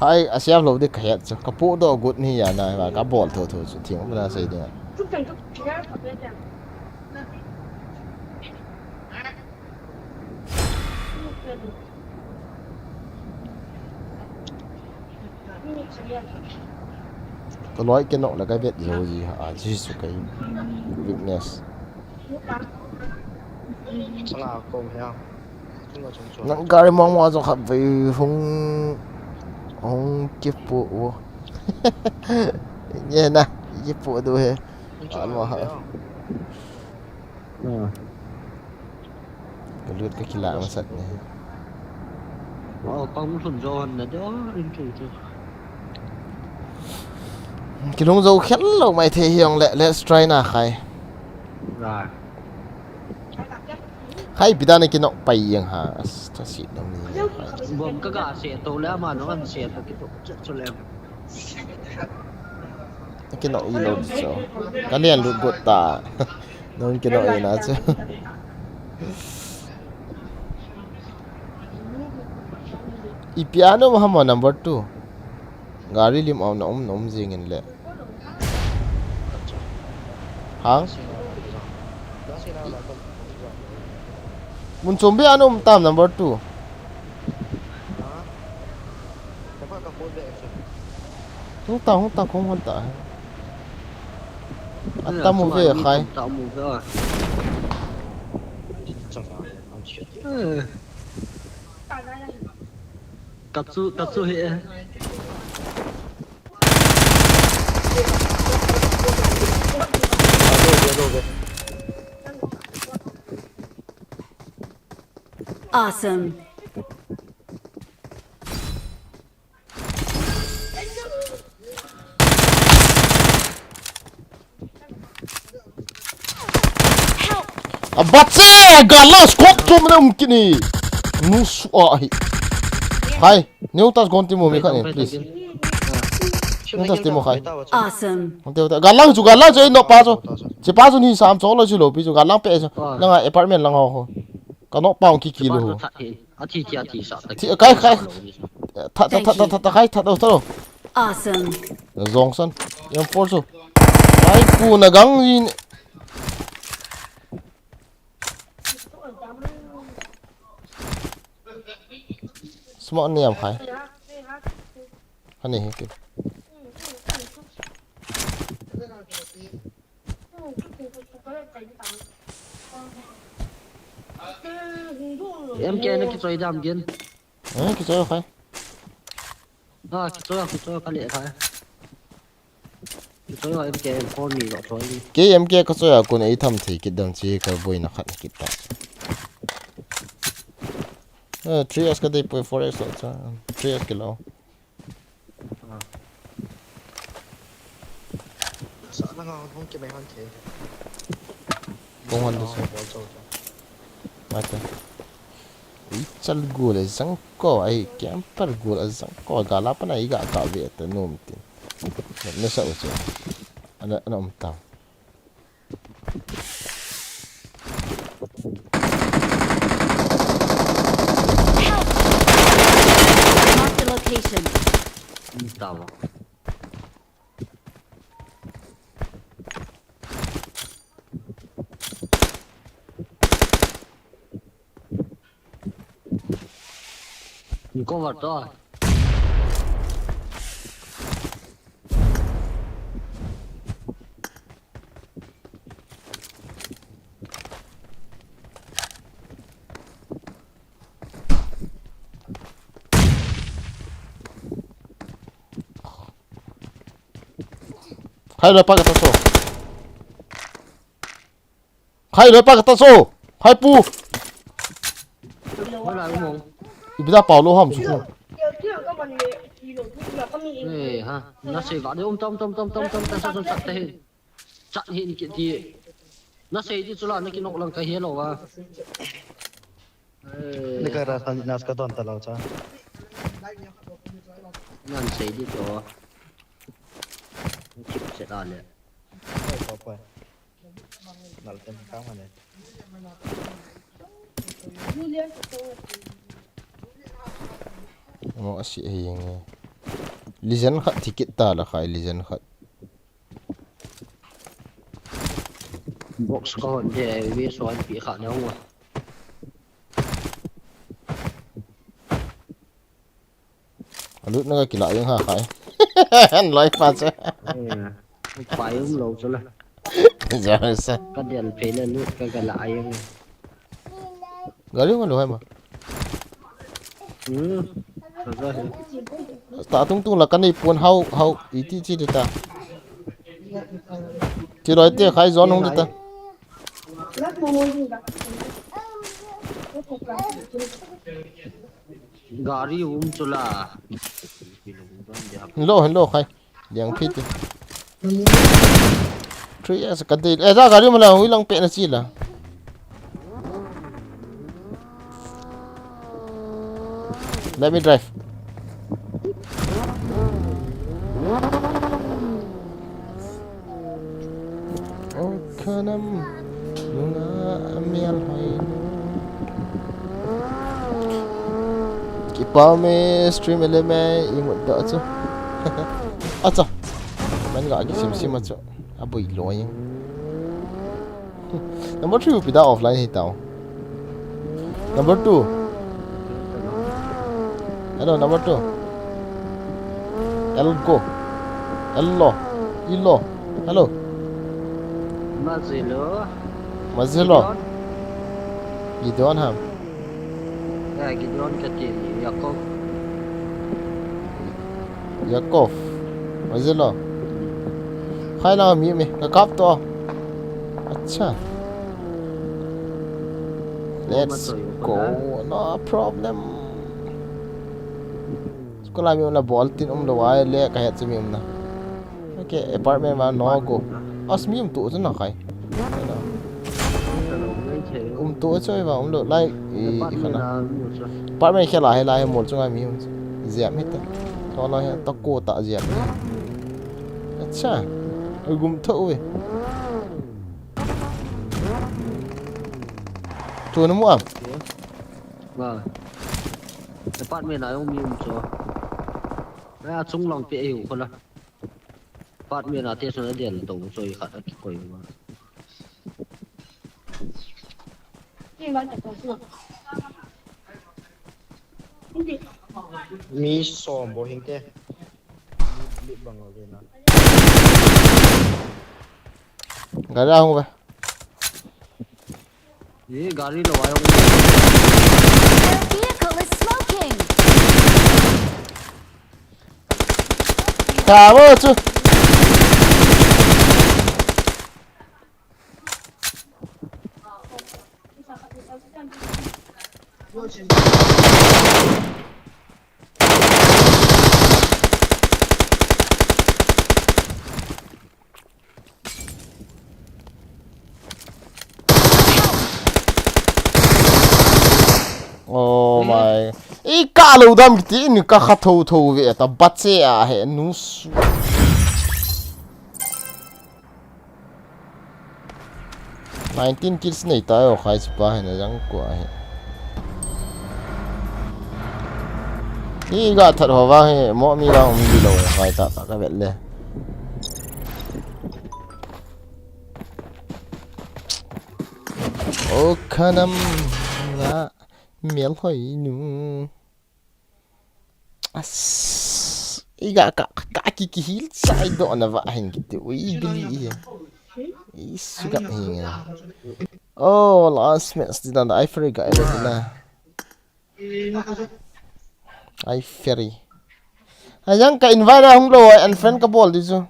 Hai, a siam lo de ka het chu. Ka pu do gut ni ya na, ka bol tho tho chu thing na sei de. Ka loi ke nok la ka vet jo ji ha, a ji su kai weakness. Sanga kom hea. Nang gari mong mong jong khat vei hung, hung kipu u. Ye na, kipu du he. Ano ha. Ka lut ka kila masat ne. Oh, kong lhun jo han na jo, in chu chu. Kilung jo khel lo mai thei hiong le, let's try na khai. Right. Hai, pi dan a kinok pai jeng ha. As, ta si dam ni. Bom ka ga se to le ama no an se to kito chu le. Kinok i lo so. Ka lian lut got ta. Nong kinok i na chu. I piano ma hama number two. Gari lim au na um na um jing in le. Hang? Mun chom be an um tam number two. Hung ta, hung ta, khong hon ta. Atamu ve khai. Tamu ve a. Kachu, kachu he. Awesome. Abache! Galas kok chom na um kini. Nu su a hi. Hai, new tas gon timu mi khat ni, please. New tas timu khai. Awesome. Galang chu, galang chu, no pa chu. Che pa chu ni sam cholo chu lo pi chu, galang pe chu. Nanga apartment lang ho. Ka nok pang ki ki lo. Athi, athi, athi sa. Thi, kai, kai. Tha, tha, tha, tha, tha, kai, tha, tha, tha. Awesome. Zong san. Yang por so. Kai pu na gang in. Smart niam khai. Hani he ke. M K na kichoi dam gen. Eh, kichoi khai. Ah, kichoi, kichoi ka le khai. Kichoi M K M four ni lo choi ni. K M K ka choi a kun ei tham thei kit dam chi ka boina khat kit ta. Eh, three S ka dei poi, four S lo cha. Three S kilo. Sa na nga hong ki mai hon the. Kong hon de se. Bol chau chau. Mai ta. Ei chal gol a jang ko, ei camper gol a jang ko, gala pana ei ga ka ve ta nom tin. Na sa u che. Ana, ana um ta. Mark the location. Tawa. Cover to. Khai loi pa kata so. Khai loi pa kata so. Khai pu. Ibida pau lo ham su. Eh, ha. Na se ga de um tam tam tam tam tam tam sa sa sa te. Chat hin kiti. Na sei di chula na kinok lang ka hi lo wa. Eh. Ni ka ra san nas ka don ta lo cha. Nan sei di to. Kip se da le. Poi, poi, poi. Nal tem ka ma ne. Mo asi hi nge. Lizen khat ticket ta la khai lizen khat. Box ko hon de, ve so an pi kha ne ho. Alut na ka kila yung ha khai. An loi pa cha. Pai um lo chu la. Ja sa. Ka del phe le lut ka ka la ayang. Gari ma lo hai ma. Hmm. Ta tung tung la ka nei pon hau hau iti chi ta. Chi loi te khai zon hung ta. Gari um chu la. Hello, hello khai. Liang phit. Three S ka dei. Eh, da gari mala hui lang pe na chi la. Let me drive. Oh, kanam. Nunga amial hoi. Kipa me stream ele me imut da chu. Acha. Man ga ki sim sim acha. Aboi loi. Number three upi da offline hi tao. Number two. Hello, number two. Elgo. Hello. Ilo. Hello. Zilo. Mazilo. Gideon. Gideon ham. Eh, Gideon kati ni, Yaakov. Yaakov. Mazilo. Khai na mi mi, ka kap to. Acha. Let's go. No problem. School a mi umna bol tin umlou a le ka het chu mi umna. Okay, apartment ma no go. As mi um tu chu na khai. Um tu chu va umlou lai i khana. Apartment khela he lai he mol chunga mi um. Ziam hita. To la he to ko ta ziam. Acha. Ai gum tho ve. Tu na mu am. Ba. Apartment a jong mi um chu. Na chung long pe eu khola. Apartment a te sun a del to so i khat a kikoi ma. Mi som bo hing te. Lit bang lo na. Gari a hung ve. Ye gari lo ayo. Their vehicle is smoking. Bravo chu. Oh my. I ka lo dam kiti ni ka kha tho tho ve ta bache a he nu su. Nineteen kills nei ta o khai sipa he na jang ko a he. Hi ga that ho va he mo mi ga um di lo khai ta ta ka vet le. O khanam na mel hoi nu. As, iga ka, ka ki ki hil sai do na va hin kiti. Ui, bili i. I suga hinga. Oh, last match di dan ai free ga ele na. Ai free. Ayang ka invite a hung lo ai unfriend ka bol di chu.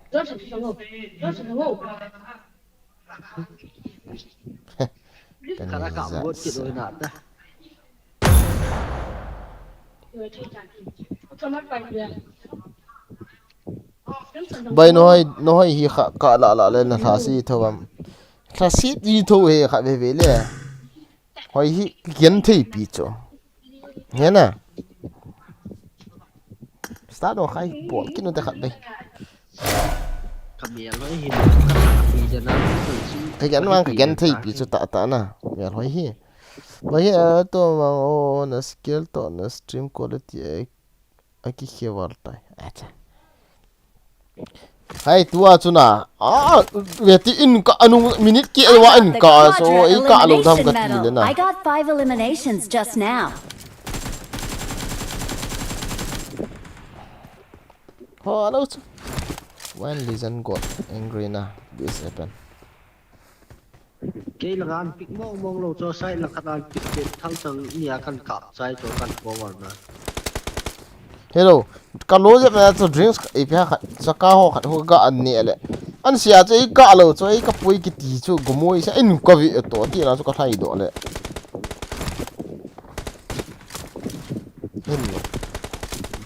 Khara ka bot ki do na ta. Bai noi, noi hi kha ka la la le na thasi tho bam. Thasi ti tho he kha ve ve le. Hoi hi gen thei pi cho. He na. Start o khai bol kit nu te khat bai. Ka mial hoi hi, ka ta pi de na, ka pi de na. Ka gen vang, ka gen thei pi chu ta ta na. Mial hoi hi. Bai hi, a, to vang o, na skill to, na stream quality, a, a ki khia val tai. Acha. Hai, tua chu na. A, ve ti in ka anu minute ki ai wa in ka so, i ka lo dam ka ti le na. I got five eliminations just now. Ho, alo chu. When Legend got angry na, this happen. Kei la gan pick mong mong lo cho sai la khat an pick te thal chang nia kan kap chai cho kan forward na. Hello, ka lo jep na cho drinks i pia khat, chaka ho khat ho ga an ne le. An sia cho i ka lo cho i ka pui ki ti chu gumoi sa in ka vi to ti na chu ka thai do le. In lo.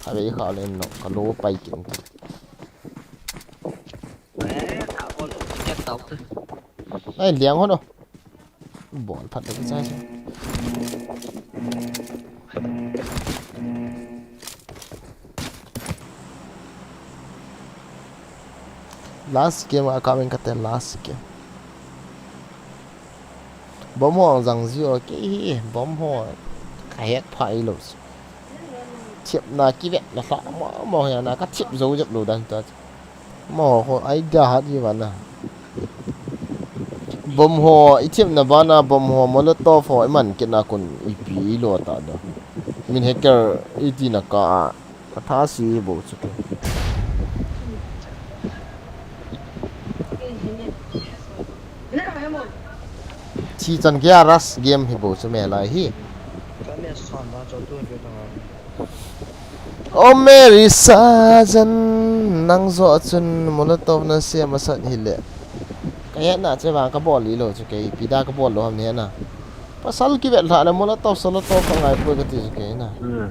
Ka ve kha le in lo, ka lo pai ki. Ai, liang hon o. Bol phat le chai. Last game a ka min ka te last game. Bom ho jang ji o ke hi bom ho ka het pha i lo. Thiep na ki vet na hla mo mo ya na ka thiep zo jep lo dan ta. Mo ho ai da hat ji vana. Bom ho i thiep na bana bom ho molotov ho i man ke na kun i pi i lo ta do. Min hacker i ti na ka. Ka tha si bo chu ke. Thi chan kia rush game hi bou chu me lai hi. Ka me san da cho tu ke ta. O Mary Sajan, nang jo chun Molotov na siam asat hi le. Ka hetna che vang ka bol lou chu kei, ipi da ka bol lou ham ni na. Pasal kivet lha le Molotov, Solotov ka ngai poi ka ti chu kei na. Hmm.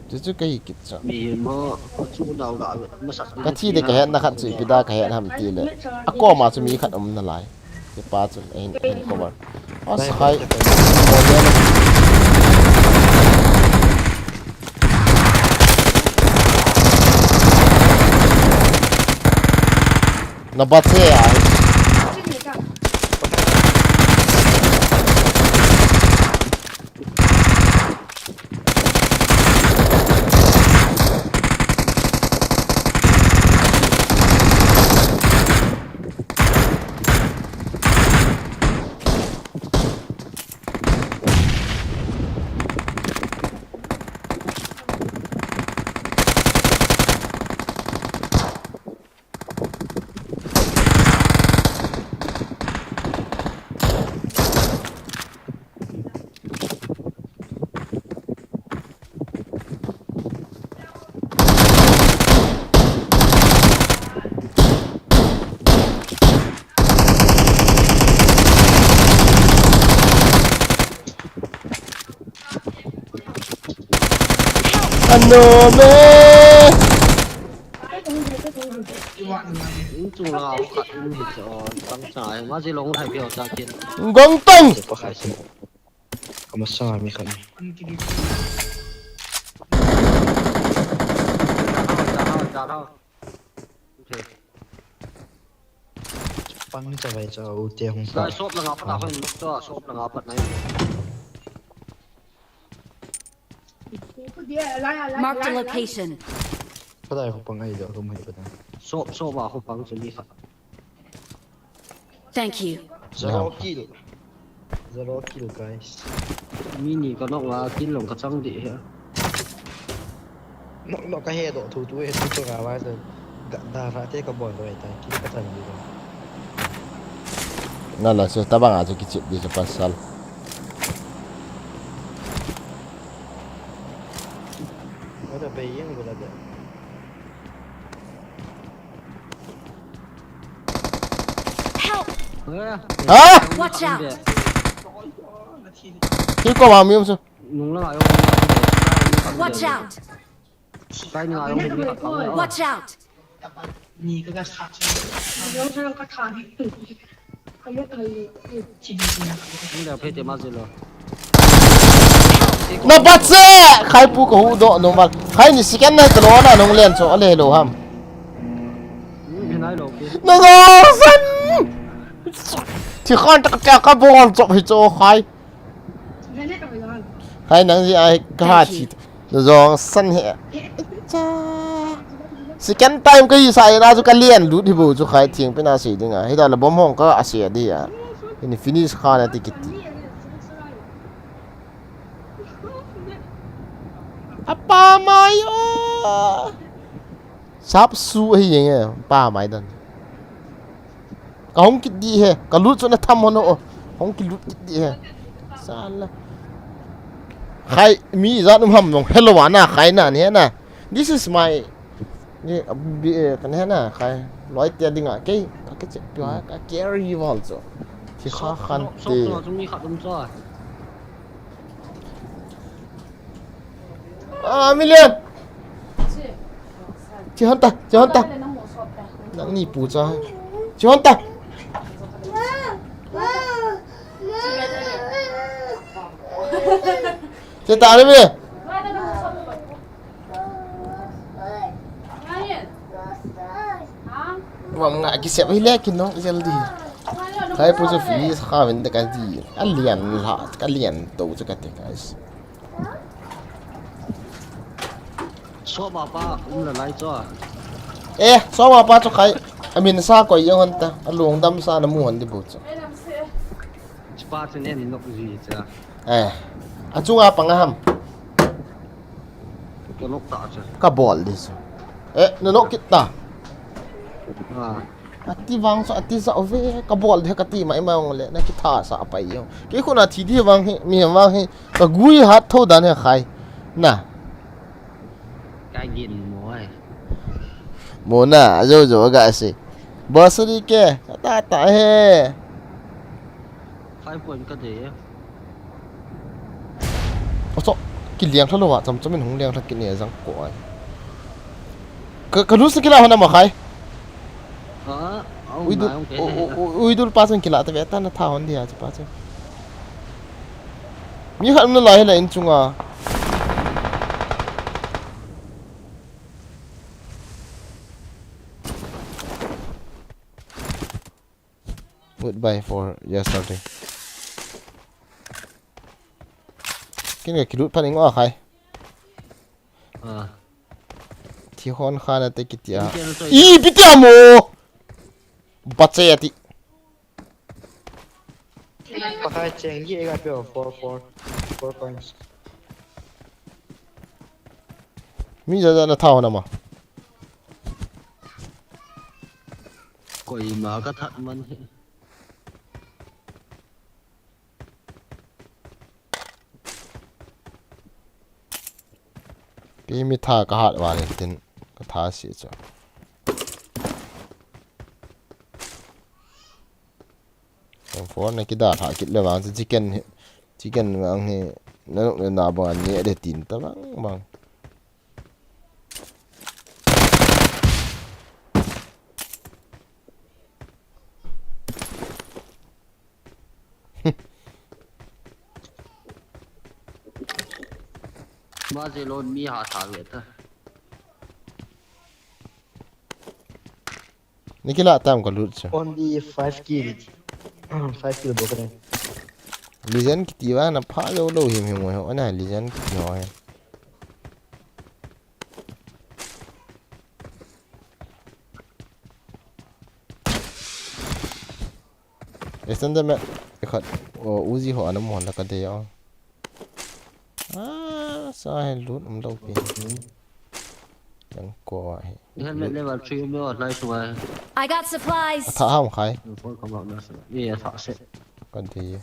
Chu chu ka hi kit chu. Mi hin mo, chu dau ga, ma sa. Ka thi de ka hetna khat chu ipi da ka het ham ti le. A koma chu mi khat um na lai. Kipa chu, ahin, ahin cover. Asa khai. Na bat se ai. Ano me? Chung la khat um hi chu, tang cha, ma ji long thai pio cha kin. Gong tong. Ka ma sa mi khat. Pang ni cha vai cha u te hung ta. Shop la nga pa na hoi, shop la nga pa na. Mark the location. Ka dai ho pang ai da, hum hai pa da. Shop, shop a ho pang chu ni khat. Thank you. Zero kill. Zero kill, guys. Mi ni ka nok la, kill long ka chang di he. Nok, nok ka he do thu thu he thu chu nga wa se. Ga da ra te ka bol do ta, kill ka chang di do. Na la se ta bang a chu kichip di se pasal. Wala be yeng wala de. Help! Ha? Watch out! Ki ko ma mi um su. Nung la yo. Watch out! Kai ni la yo. Watch out! Nung le phe te ma je lo. Na bat se! Khai pu ka hu do no mal. Khai ni second na ta lo na nung len so ale lo ham. Hmm, hinai lo ke. Na zo san! Thi khan ta ka bol chop hi cho khai. Khai nang ji ai ka ha chi. Na zong san he. Cha. Second time ka hi sa ina chu ka lian lut hi bo chu khai thing pina si ding a. Hi da la bom hong ka a si a di a. Ini finish kha na ti kiti. Apa mai o. Sap su hi yeng e. Pa mai dan. Ka hong kit di he, ka lut chu na tham hon o. Hong ki lut kit di he. Sala. Khai, mi ijat um ham nong hello ana khai na ni na. This is my, ni, bi, eh, kan he na khai. Loi te ding a kei, ka ke check pia, ka carry wall chu. Thi kha khan te. Ah, Million. Chi hon ta, chi hon ta. Nang ni pu cha. Chi hon ta. Che ta ni mi. Wam nga ki sep hi le ki nong jel di. Khai pu chu finish kha vin de ka di. Ka lian la, ka lian to chu ka te guys. Soma pa, um la lai cho. Eh, soma pa cho khai. Amin sa koi jong hon ta. Alung dam sa na mu hon di bu cho. Spa chu ne min nok ji cha. Eh. Achunga panga ham. Ka nok ta cha. Ka bol di cha. Eh, na nok kit ta. Ah. Ati vang so, ati sa ove, ka bol de kati mai mai ong le, na kitha sa pai yo. Kei khu na thi di vang hi, mi vang hi, ka gui hat tho dan he khai. Na. Ka gin mo ai. Mo na, jo jo ga se. Basari ke, ta ta he. Five point ka de. Oso, kiliang tha lo wa, cham cham in hung liang tha kine jang ko ai. Ka, ka lus kila hona ma khai. Ah, au Ui dul, ma, okay. u, u, u, ui dul pa chun kila ta ve ta na tha hon dia chu pa chun. Mi khat um na lai la in chunga. Goodbye for yesterday. Kin ka kilut pan ing a khai. Ah. Thi hon kha na te kitia. Kin kin so I pitia mo. Bache ati. Pakai cheng ye ga pe four, four, four points. Mi ja ja na tha hona ma. Koima ka that man he. Pi mi tha ka hat vang in tin ka tha si chu. Phone na kida tha kit le vang chu chicken hi, chicken vang hi na nuk le na bang an ni de tin ta bang bang. Ma je lon mi ha tha ve ta. Nikila tam ka lut sa. Only five kill. Five kill bokre. Legend kiti va na pha lo lo him him ho na legend kiti ho he. Extended mag khat, o, Uzi ho ana mon la ka de o. Ah, sa he lut um lo pi. Chang ko a he. Helmet level three um lo lai sunga. I got supplies. Tha ham khai. Ko ka ma na sa. Ye tha se. Ka de.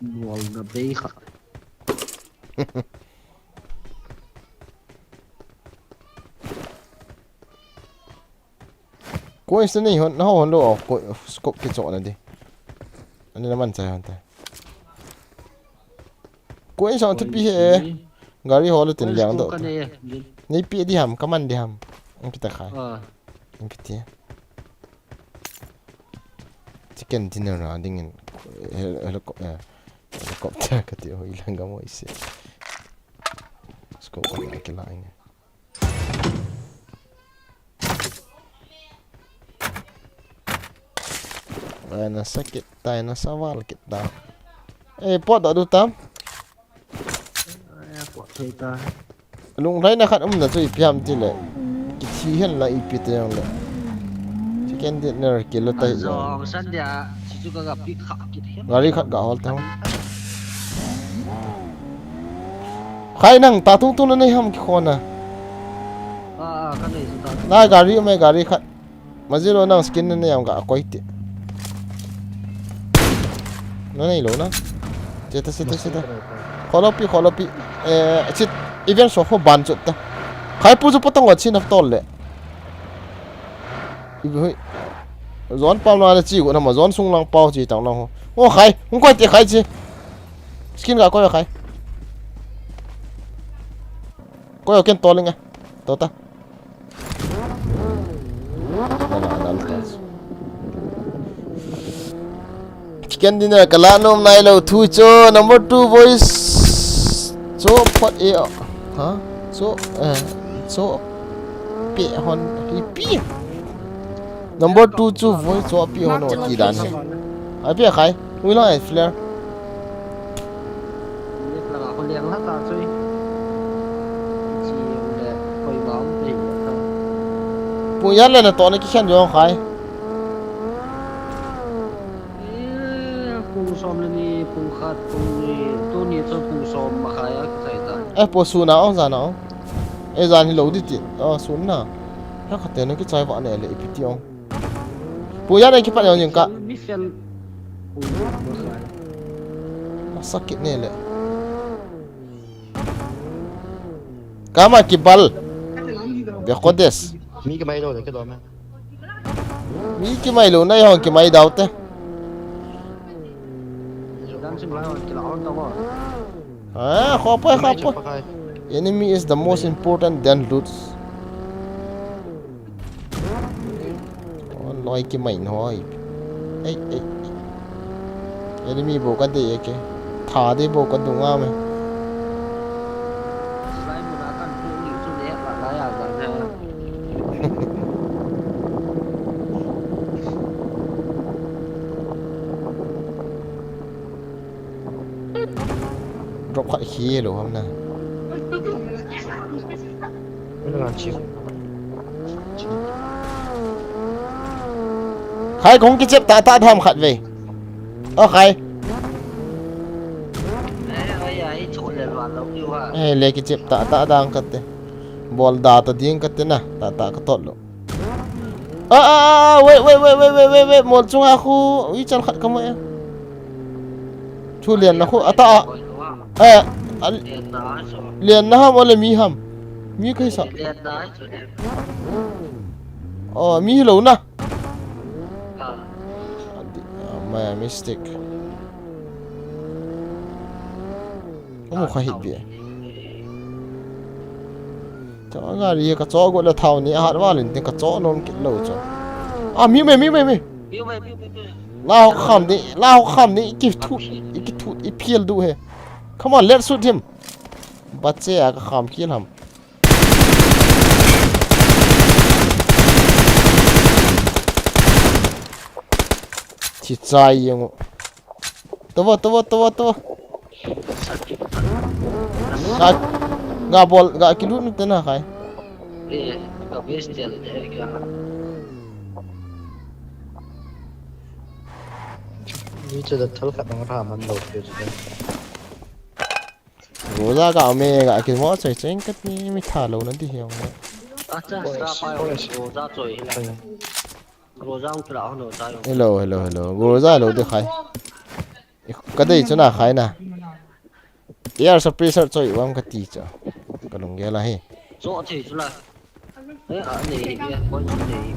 Bol na bei kha. Ko insta nei hon, na hon lo, ko scope ke chona de. Ani na man chai hon ta. Ko insta thupi he. Gari hol tin liang do. Nei pi di ham, ka man di ham. Ang kita khai. Ang piti. Chicken dinner na dingin hel-, helico-, eh, helicopter ka ti o ilang gamo ise. Scope ko na kila ine. Ai na sakit tai na saval kita. Eh, pot da du tam? Ai, pot thei ta. Lunglhaina khat umna chu ipi ham tile. Kithi hen la ipi te jong le. Chicken dinner kilo tai jong. Jong san dia, si chu ka ga pi kha kit hen. Gari khat ga hol ta. Khai nang ta tung tung na nei ham ki khona. Ah, ah, ka nei su ta. Na gari mai gari khat. Majilo nang skin na nei am ga koi ti. Na nei lo na. Cheta, cheta, cheta. Kholo pi, kholo pi. Eh, chit. Event so kho ban chut ta. Khai pu ju potong wa chin af tol le. Ibi hui. Zon pam na le chi go na ma zon sung lang pau chi tang na ho. O khai, hung koi ti khai chi. Skin ga koi khai. Koi ken tol nge. To ta. Chicken dinner ka la nom nai lo thu cho number two voice cho phot e ha cho eh cho pe hon ri pi number two chu voice cho pe hon o ti dan he ai pe khai ui lo ai flare. Langa ko leng la ta chui. Chi le koi ba um te ta. Pu yan le na to na ki khen jong khai. Eh, pung som le ni, pung khat, pung ni, tu ni chu pung som ma khai a ki sai ta. Eh, po su na ong za na ong. Eh, zan hi lo di ti. Oh, su na. Ha, kha te na kichai va ne le, ipi ti ong. Pu ya ne kipat ong jing ka. Mi fel. Pu ya ne kipat. Masakit ne le. Kama kibal. Be khodes. Mi kimai lou le, kidom e. Mi kimai lou na, hong kimai dau te. Dancing lion, kila on tau. Ah, kho poi, kho poi. Enemy is the most important than loot. Oh, loi kimai noi. Ei, ei. Enemy bou ka dei e ke. Tha dei bou ka dung a me. Lai mun a kan pu ni chu le la la ya za na. Drop khat hi lou ham na. Ina lan chi. Khai kong kichep ta ta tham khat ve. O khai. Eh, le kichep ta ta dang kate. Bol da ta ding kate na. Ta ta ka tot lou. Ah, ah, ah, wait, wait, wait, wait, wait, wait, wait, mol chunga khu, ui chal khat ka mu e. Chu lian na khu, ata a. Eh, a, lian na ham, ole mi ham. Mi kai sa. Oh, mi lou na. Ah, my mistake. Kamu kha hit bia. Chang a gari ka cho go le thau ni a hat val in tin ka cho nom kit lou cho. A mi me, mi me, mi. La ho kham ni, la ho kham ni, ki thu, ki thu, i phial du he. Come on, let's shoot him. Bache a ka kham kial ham. Chi chai yeng. Tova, tova, tova, tova. Ga, ga bol, ga kilut nu tena khai. Ni chu da thal khat nang ra man lo chu. Roza ga me ga kimo choi choi ka ni mi tha lo na di hiong. Acha, Roza choi. Hello, hello, hello. Groza lo de khai. Ka dei chu na khai na. Air suppressor choi vang ka ti cha. Ka lung gel a hi. Cho thei chu la. Eh, a nei hi, point chu nei.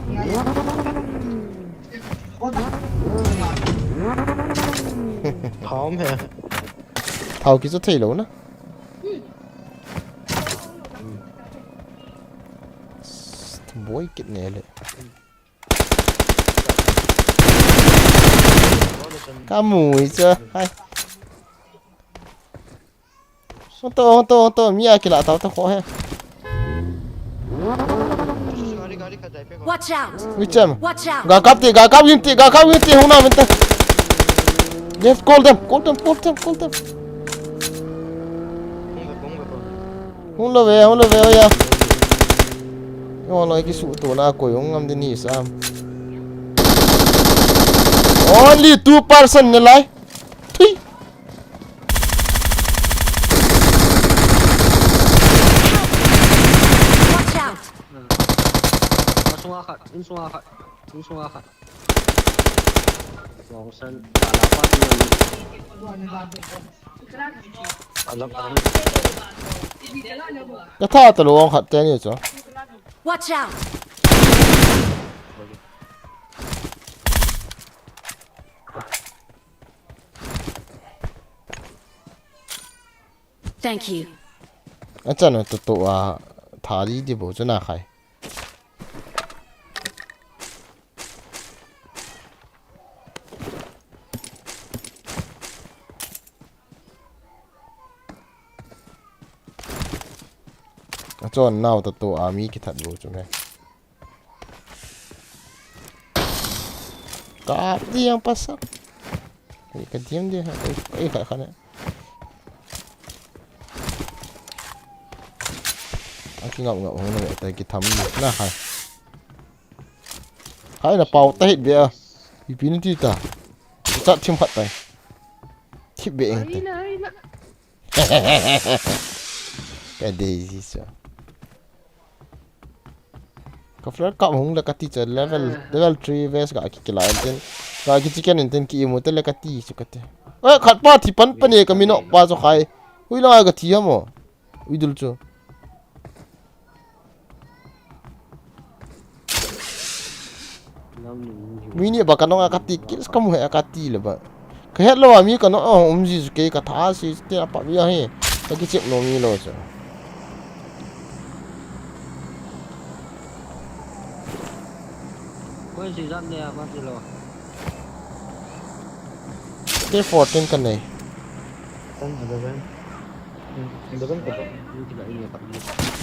Thau he. Thau ki chu thei lo na. Boi kit ne le. Ka mui chu. Hai. Oto, oto, oto. Mi a kila tau ta kho he. Watch out! Ui chem. Watch out! Ga kap te, ga kap yin te, ga kap yin te, hung na min te. Let's call them, call them, call them, call them. Hung lo ve, hung lo ve, oya. Yo, lo ki su to na koi hung ngam de ni sam. Only two person ne lai. Thui. Watch out! Insunga khat, insunga khat, insunga khat. Long san, ala pa tu ni. Alam, alam. Ka tha ta lo ong khat te ni chu. Watch out! Thank you. Achan to to a tha di di bo chu na khai. Achon nau to to a mi kithat bo chu me. Kap di yang pasal. Ei, ka diam dia. Ei, ei, kha, kha ne. Aki ngap ngap hung na ta ki tham na hai. Hai na pau ta hit bia. Ipi ni ti ta. Chat thim khat tai. Thip be eng te. Ka dei ji sa. Ka flare kap hung le kati chu level, level three vest ga ki kila intin. Ga ki chicken intin ki imu te le kati chu kati. Eh, khat pa thi pan pan e ka mino pa chu khai. Hui la ka thi amo. Ui dul chu. Mi ni ba ka nonga kati kills ka mu he kati le ba. Ka het lo a mi ka no, oh, um ji ke ka tha si te apa mi a he. Ka ki check no mi lo chu. Koi si jan ne a ma ti lo. K fourteen ka nei. Ten eleven. Eleven ko.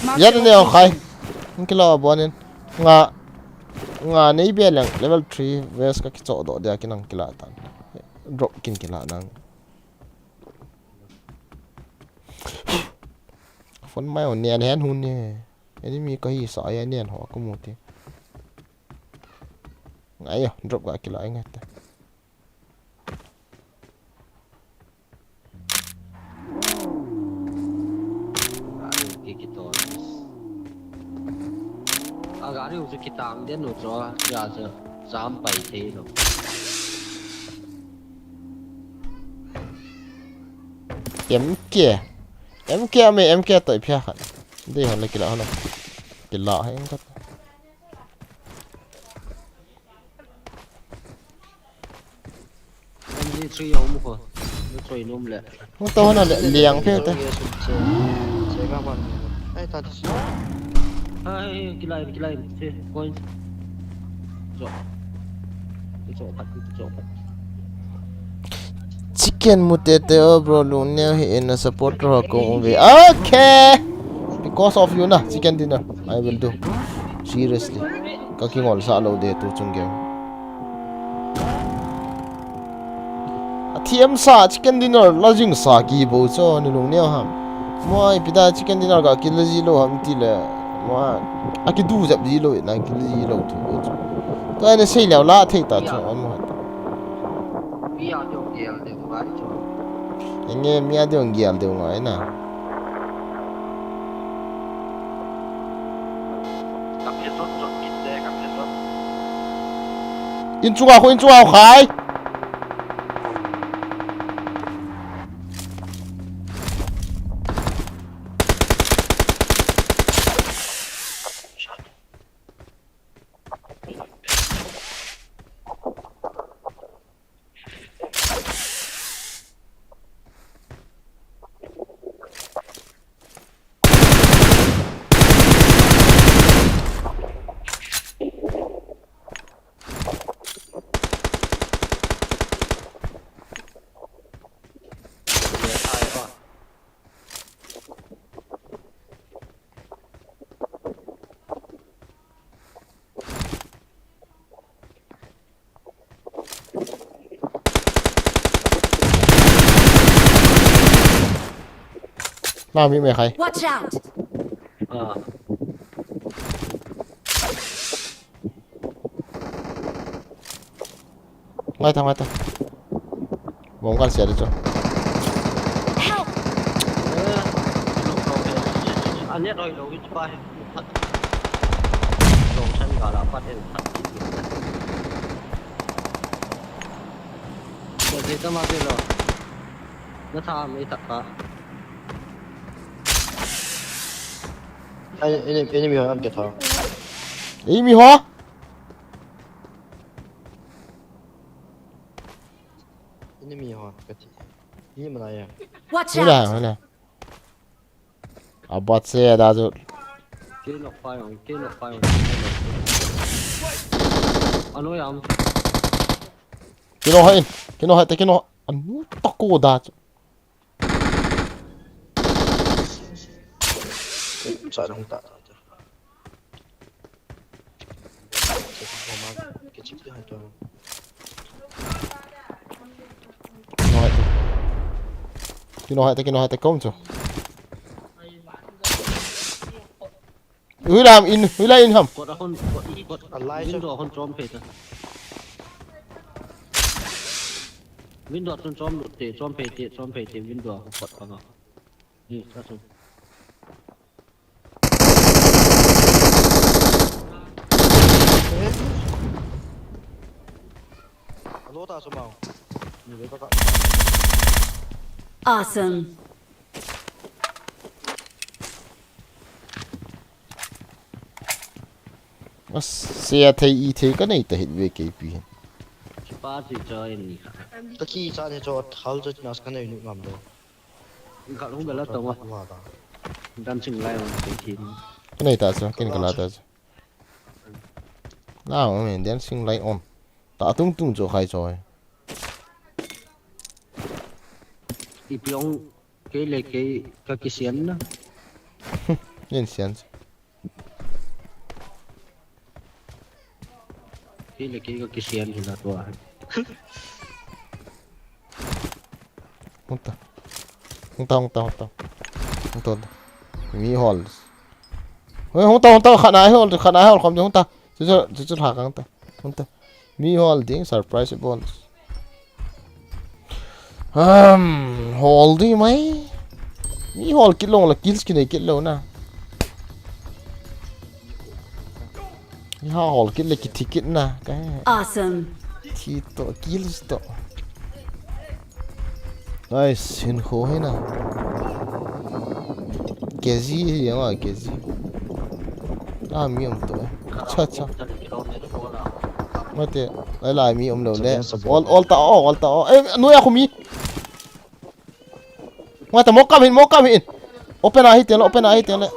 Mark the location. Ya ne o khai. Kila abonin. Nga, nga nei be leng level three vest ka kichoh doh dia kinang kila tan. Drop kin kila nang. Phone mai on nian hen hun ni. Enemy ka hi sa ya nian ho ka mu ti. Ngai yo, drop ka kila ngai ta. Gari u ki, kitol. A gari u chu kitang den u chu, ya chu, jam pai thei lo. M K. M K me, M K toh i phia khat. Dei hon le kila hon. Kila heng khat. M G three a um ko. Ni choi nom le. Hung to hon le, liang phe te. Che, che ka ban. Ai ta ti. Ai, kilai, kilai, che, point. Cho. Cho pat, cho pat. Chicken mu tete o bro, Lungneo hi in a supporter ho kong uve. Okay. Because of you na, chicken dinner. I will do. Seriously. Ka kingol sa lo de tu chung game. A thiam sa chicken dinner la jing sa ki bo cho ni Lungneo ham. Mo ipi da chicken dinner ka kila ji lo ham ti le. Mo a kidu jap ji lo na kila ji lo tu bo cho. To ane sei leo la thei ta cho am hat. Mi a deu gel deu ngai cho. Enge mi a deu gel deu ngai na. In chunga khu, in chunga khu khai. Lang mi me khai. Watch out! Ah. Ngai ta, ngai ta. Bom kan sia de cho. Help! A net roi lo, which pa he? Tong chan ga la pat en pat. Ke ke ta ma ke lo. Na tha me ta ka. Ai, enemy, enemy ho an ke tha. Enemy ho? Enemy ho, ka ti. Ni mana ya. Watch out! Hula, hula. Abat se da jo. Ke nok pa yong, ke nok pa yong. Ano yam. Kino hai, kino hai, te kino. Anu tako da jo. Sa dong ta. Kino hai te. Kino hai te, kino hai te, kom chu. Hui lam in, hui la in ham. Kot a kon, kot, kot. Alai window a kon chom phe ta. Window a kon chom lut te, chom phe te, chom phe te, window a kon kot pa nga. Ni, sa su. Hello, ta sumau. Ni le ka. Awesome. As, se a thei i thei ka nei ta hit ve K P hin. Kipa chi cho in ni kha. Ka ki cha ne cho thal cho nas ka nei nu ngam do. Ka lu bela to wa. Wa ta. Dancing lion ke thi. Ka nei ta cho, kin ka la ta cho. La o men dancing lion. Ta tung tung cho khai cho. I piong. Kei le kei ka kisian na. Nin sian. Kei le kei ka kisian hi na tua. Hung ta. Hung ta, hung ta, hung ta. Hung ta, hung ta. Mi hol. Hoi, hung ta, hung ta, khat na hol, khat na hol, khom hung ta. Chu, chu, chu, chu, ha kang ta. Hung ta. Mi hol ding, surprise bonus. Um, hol ding mai. Mi hol kit lou la kills kinei kit lou na. Mi ha hol kit le kithi kit na. Ka he. Awesome. Thi to, kills to. Nice, hin kho he na. K G hi yang a K G. A mi um to. Cha cha. Mate, lai lai mi um lou le. Ol, ol ta o, ol ta o. Eh, noi a khu mi. Mate, mo kam hin, mo kam hin. Open a hi te le, open a hi te le.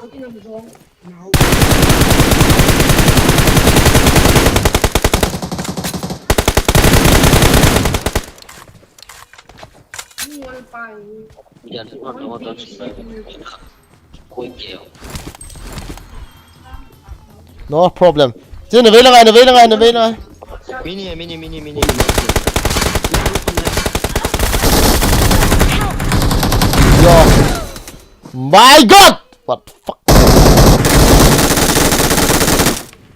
No problem. Che, na vei la ngai, na vei la ngai, na vei la ngai. Mini, mini, mini, mini. Yo. My God! What the fuck?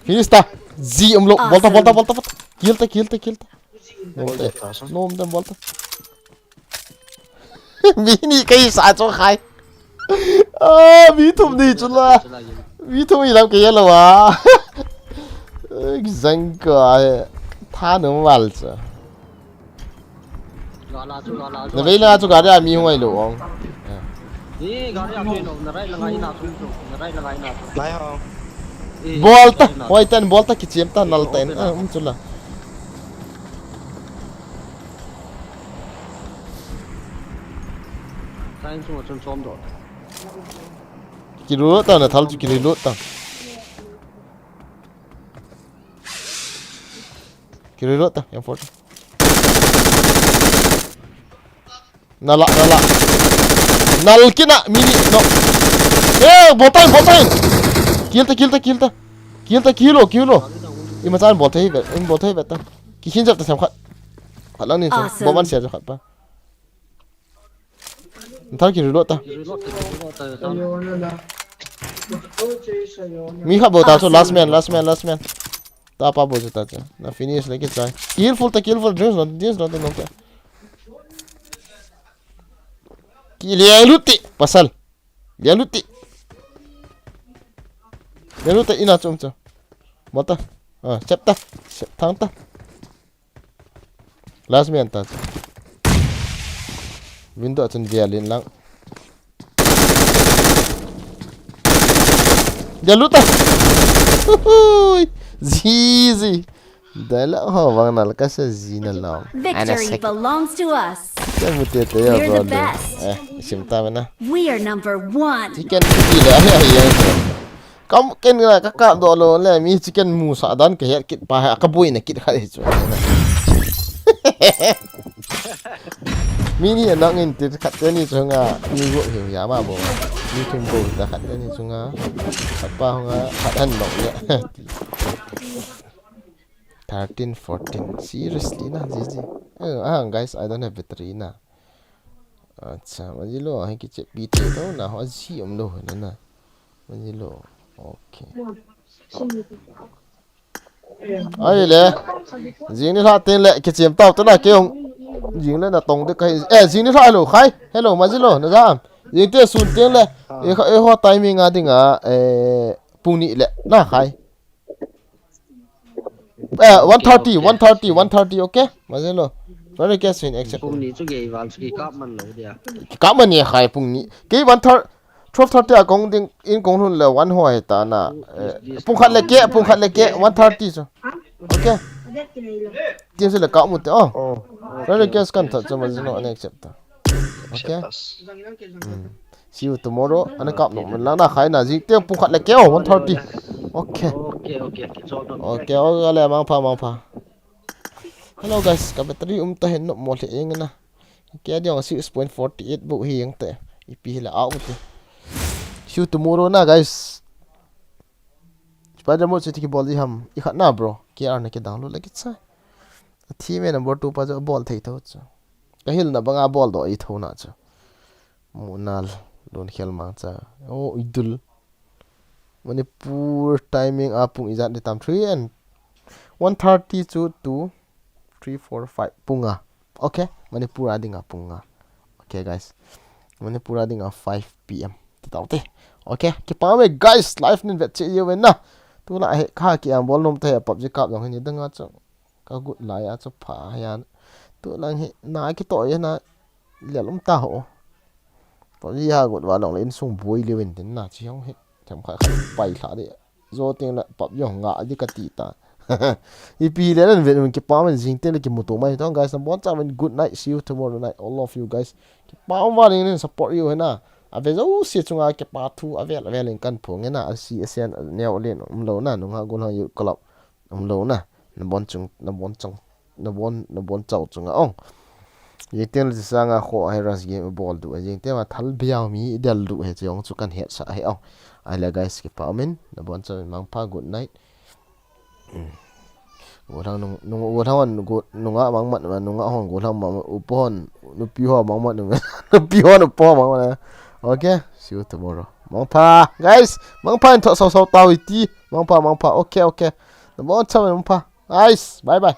Finish ta. Zi um lo. Volta, volta, volta, volta. Kill ta, kill ta, kill ta. Nom ta. Nom ta, volta. Mi ni kei sa cho khai. Ah, mi thum ni chu la. Mi thum i lam kei lo a. Zang ko a. Tha no mal cha. Gala chu, gala chu. Na vei la chu gari a mi hung ai lo ong. Ni gari a chu lo, na right la ngai na chu, na right la ngai na chu. Nai ho. Bol ta, hoi tan bol ta kichem ta nal ta in. Ah, um chu la. Tain chu chun chom do. Kiru ta na thal chu kiru ta. Kiru ta, yang for. Nala, nala. Nal kina, mini, no. Eh, botai, botai. Kill ta, kill ta, kill ta. Kill ta, kill lo, kill lo. Ima chan botai ve, im botai ve ta. Ki hin jap ta sem khat. Khat lang ni so. Awesome. Bomb an sia khat pa. Thal ki reload ta. Mi khat bou ta so last man, last man, last man. Ta pa bou ta cha. Na finish le ki chai. Kill full ta, kill full, drinks no, drinks no, no ta. Ki le lut ti, pasal. Le lut ti. Le lut ta ina chum cha. Mata. Ah, chep ta. Chep thang ta. Last man ta. Window a chun vial in lang. Dia luta. Hui. Zizi. Dala ho bang nal ka sa zina lao. Victory belongs to us. We're the best. Eh, sim ta mana. We are number one. Chicken di le ahi ahi. Kam ken na ka kap doh lou le, mi chicken mu sa dan ka het kit pa, ka buai na kit khat hi chu. Mi ni nang in ti khat te ni chu nga, mi go hi ya ma bo. Mi thum bo ta khat te ni chu nga. Khat pa nga, khat han lo le. Thirteen, fourteen. Seriously na, G G. Eh, ah, guys, I don't have battery na. Acha, ma ji lo, hai ki che pi te to na, ho ji um lo na na. Manilo. Okay. Ai le. Jing ni lha teng le, kichem tau tena ke hung. Jing le na tong de kai. Eh, jing ni lha lo khai. Hello, Manilo, na jam. Jing te sun teng le. E kha, e ho timing a ding a, eh, pung ni le. Na khai. Eh, one thirty, one thirty, one thirty, okay? Mazin lo. Friend request hin accept. Pung ni chu gei val chu kikap man lo dia. Kikap man ni khai pung ni. Kei one thirty, twelve thirty a kong ding in kong lhun le one ho hita na. Eh, pung khat le keh, pung khat le keh, one thirty chu. Okay. Tin chu le kap mu te, oh. Friend request kan tha chu mazin lo, an accept ta. Okay. See you tomorrow. Ana kap nom lang na khai na, jing te pung khat le keh, oh, one thirty. Okay. Okay, okay, okay. Okay, okay, le mangpha, mangpha. Hello guys, ka battery um ta hen, nom mo le eng na. Kei a ding six point four eight bu hi eng te. Ipi le out te. See you tomorrow na guys. Spider mode chu ti kibol di ham. I khat na bro. K R na kidownload le kicha. Athi me number two pa chu bol thei tho chu. Ka hil na banga bol doh i tho na chu. Munal, Don Khel Mangcha. Oh, idol. Manipur timing a pung ijat ni tam, three and one thirty chu two, three, four, five pung a. Okay, Manipur a ding a pung a. Okay guys. Manipur a ding a five P M. Ti tau te. Okay, kipah e guys, live nin vet che ye ven na. Tu la he kha ki am bol nom te he PUBG kap jong ni dang a chu. Ka gut lai a chu pha hian. Tu lang hi na ki to ye na lel um ta ho. PUBG ha gut wa long le insung boi le ven tin na chi hong hi. Them kha kha pai thla de. Zo ting la PUBG hong nga di ka ti ta. Ipi le nan ven un kipah man jing te le kimu to mai tong guys. Number one cha ven, good night. See you tomorrow night. All of you guys. Kipah man ning support you he na. A ve zo si chunga kipah thu a vel a vel in kan phong he na. A si a sen a neo len um lo na, nung ha gol ha yu club. Um lo na, na bon chung, na bon chung, na bon, na bon chau chunga ong. Jing teng le sanga kho a he rush game bol du, jing teng ma thal biau mi del du he chi ong chu kan het sa he ong. Ai le guys, kipah um in, na bon chau mangpha, good night. Golang nung, nung, golang wan, go, nunga mangmat ma, nunga hon, golang ma, upo hon, nupi ho mangmat, nupi ho, upo mangmat. Okay, see you tomorrow. Mangpha, guys, mangpha in tho sau sau tau iti. Mangpha, mangpha. Okay, okay. Na bon chau mangpha. Guys, bye bye.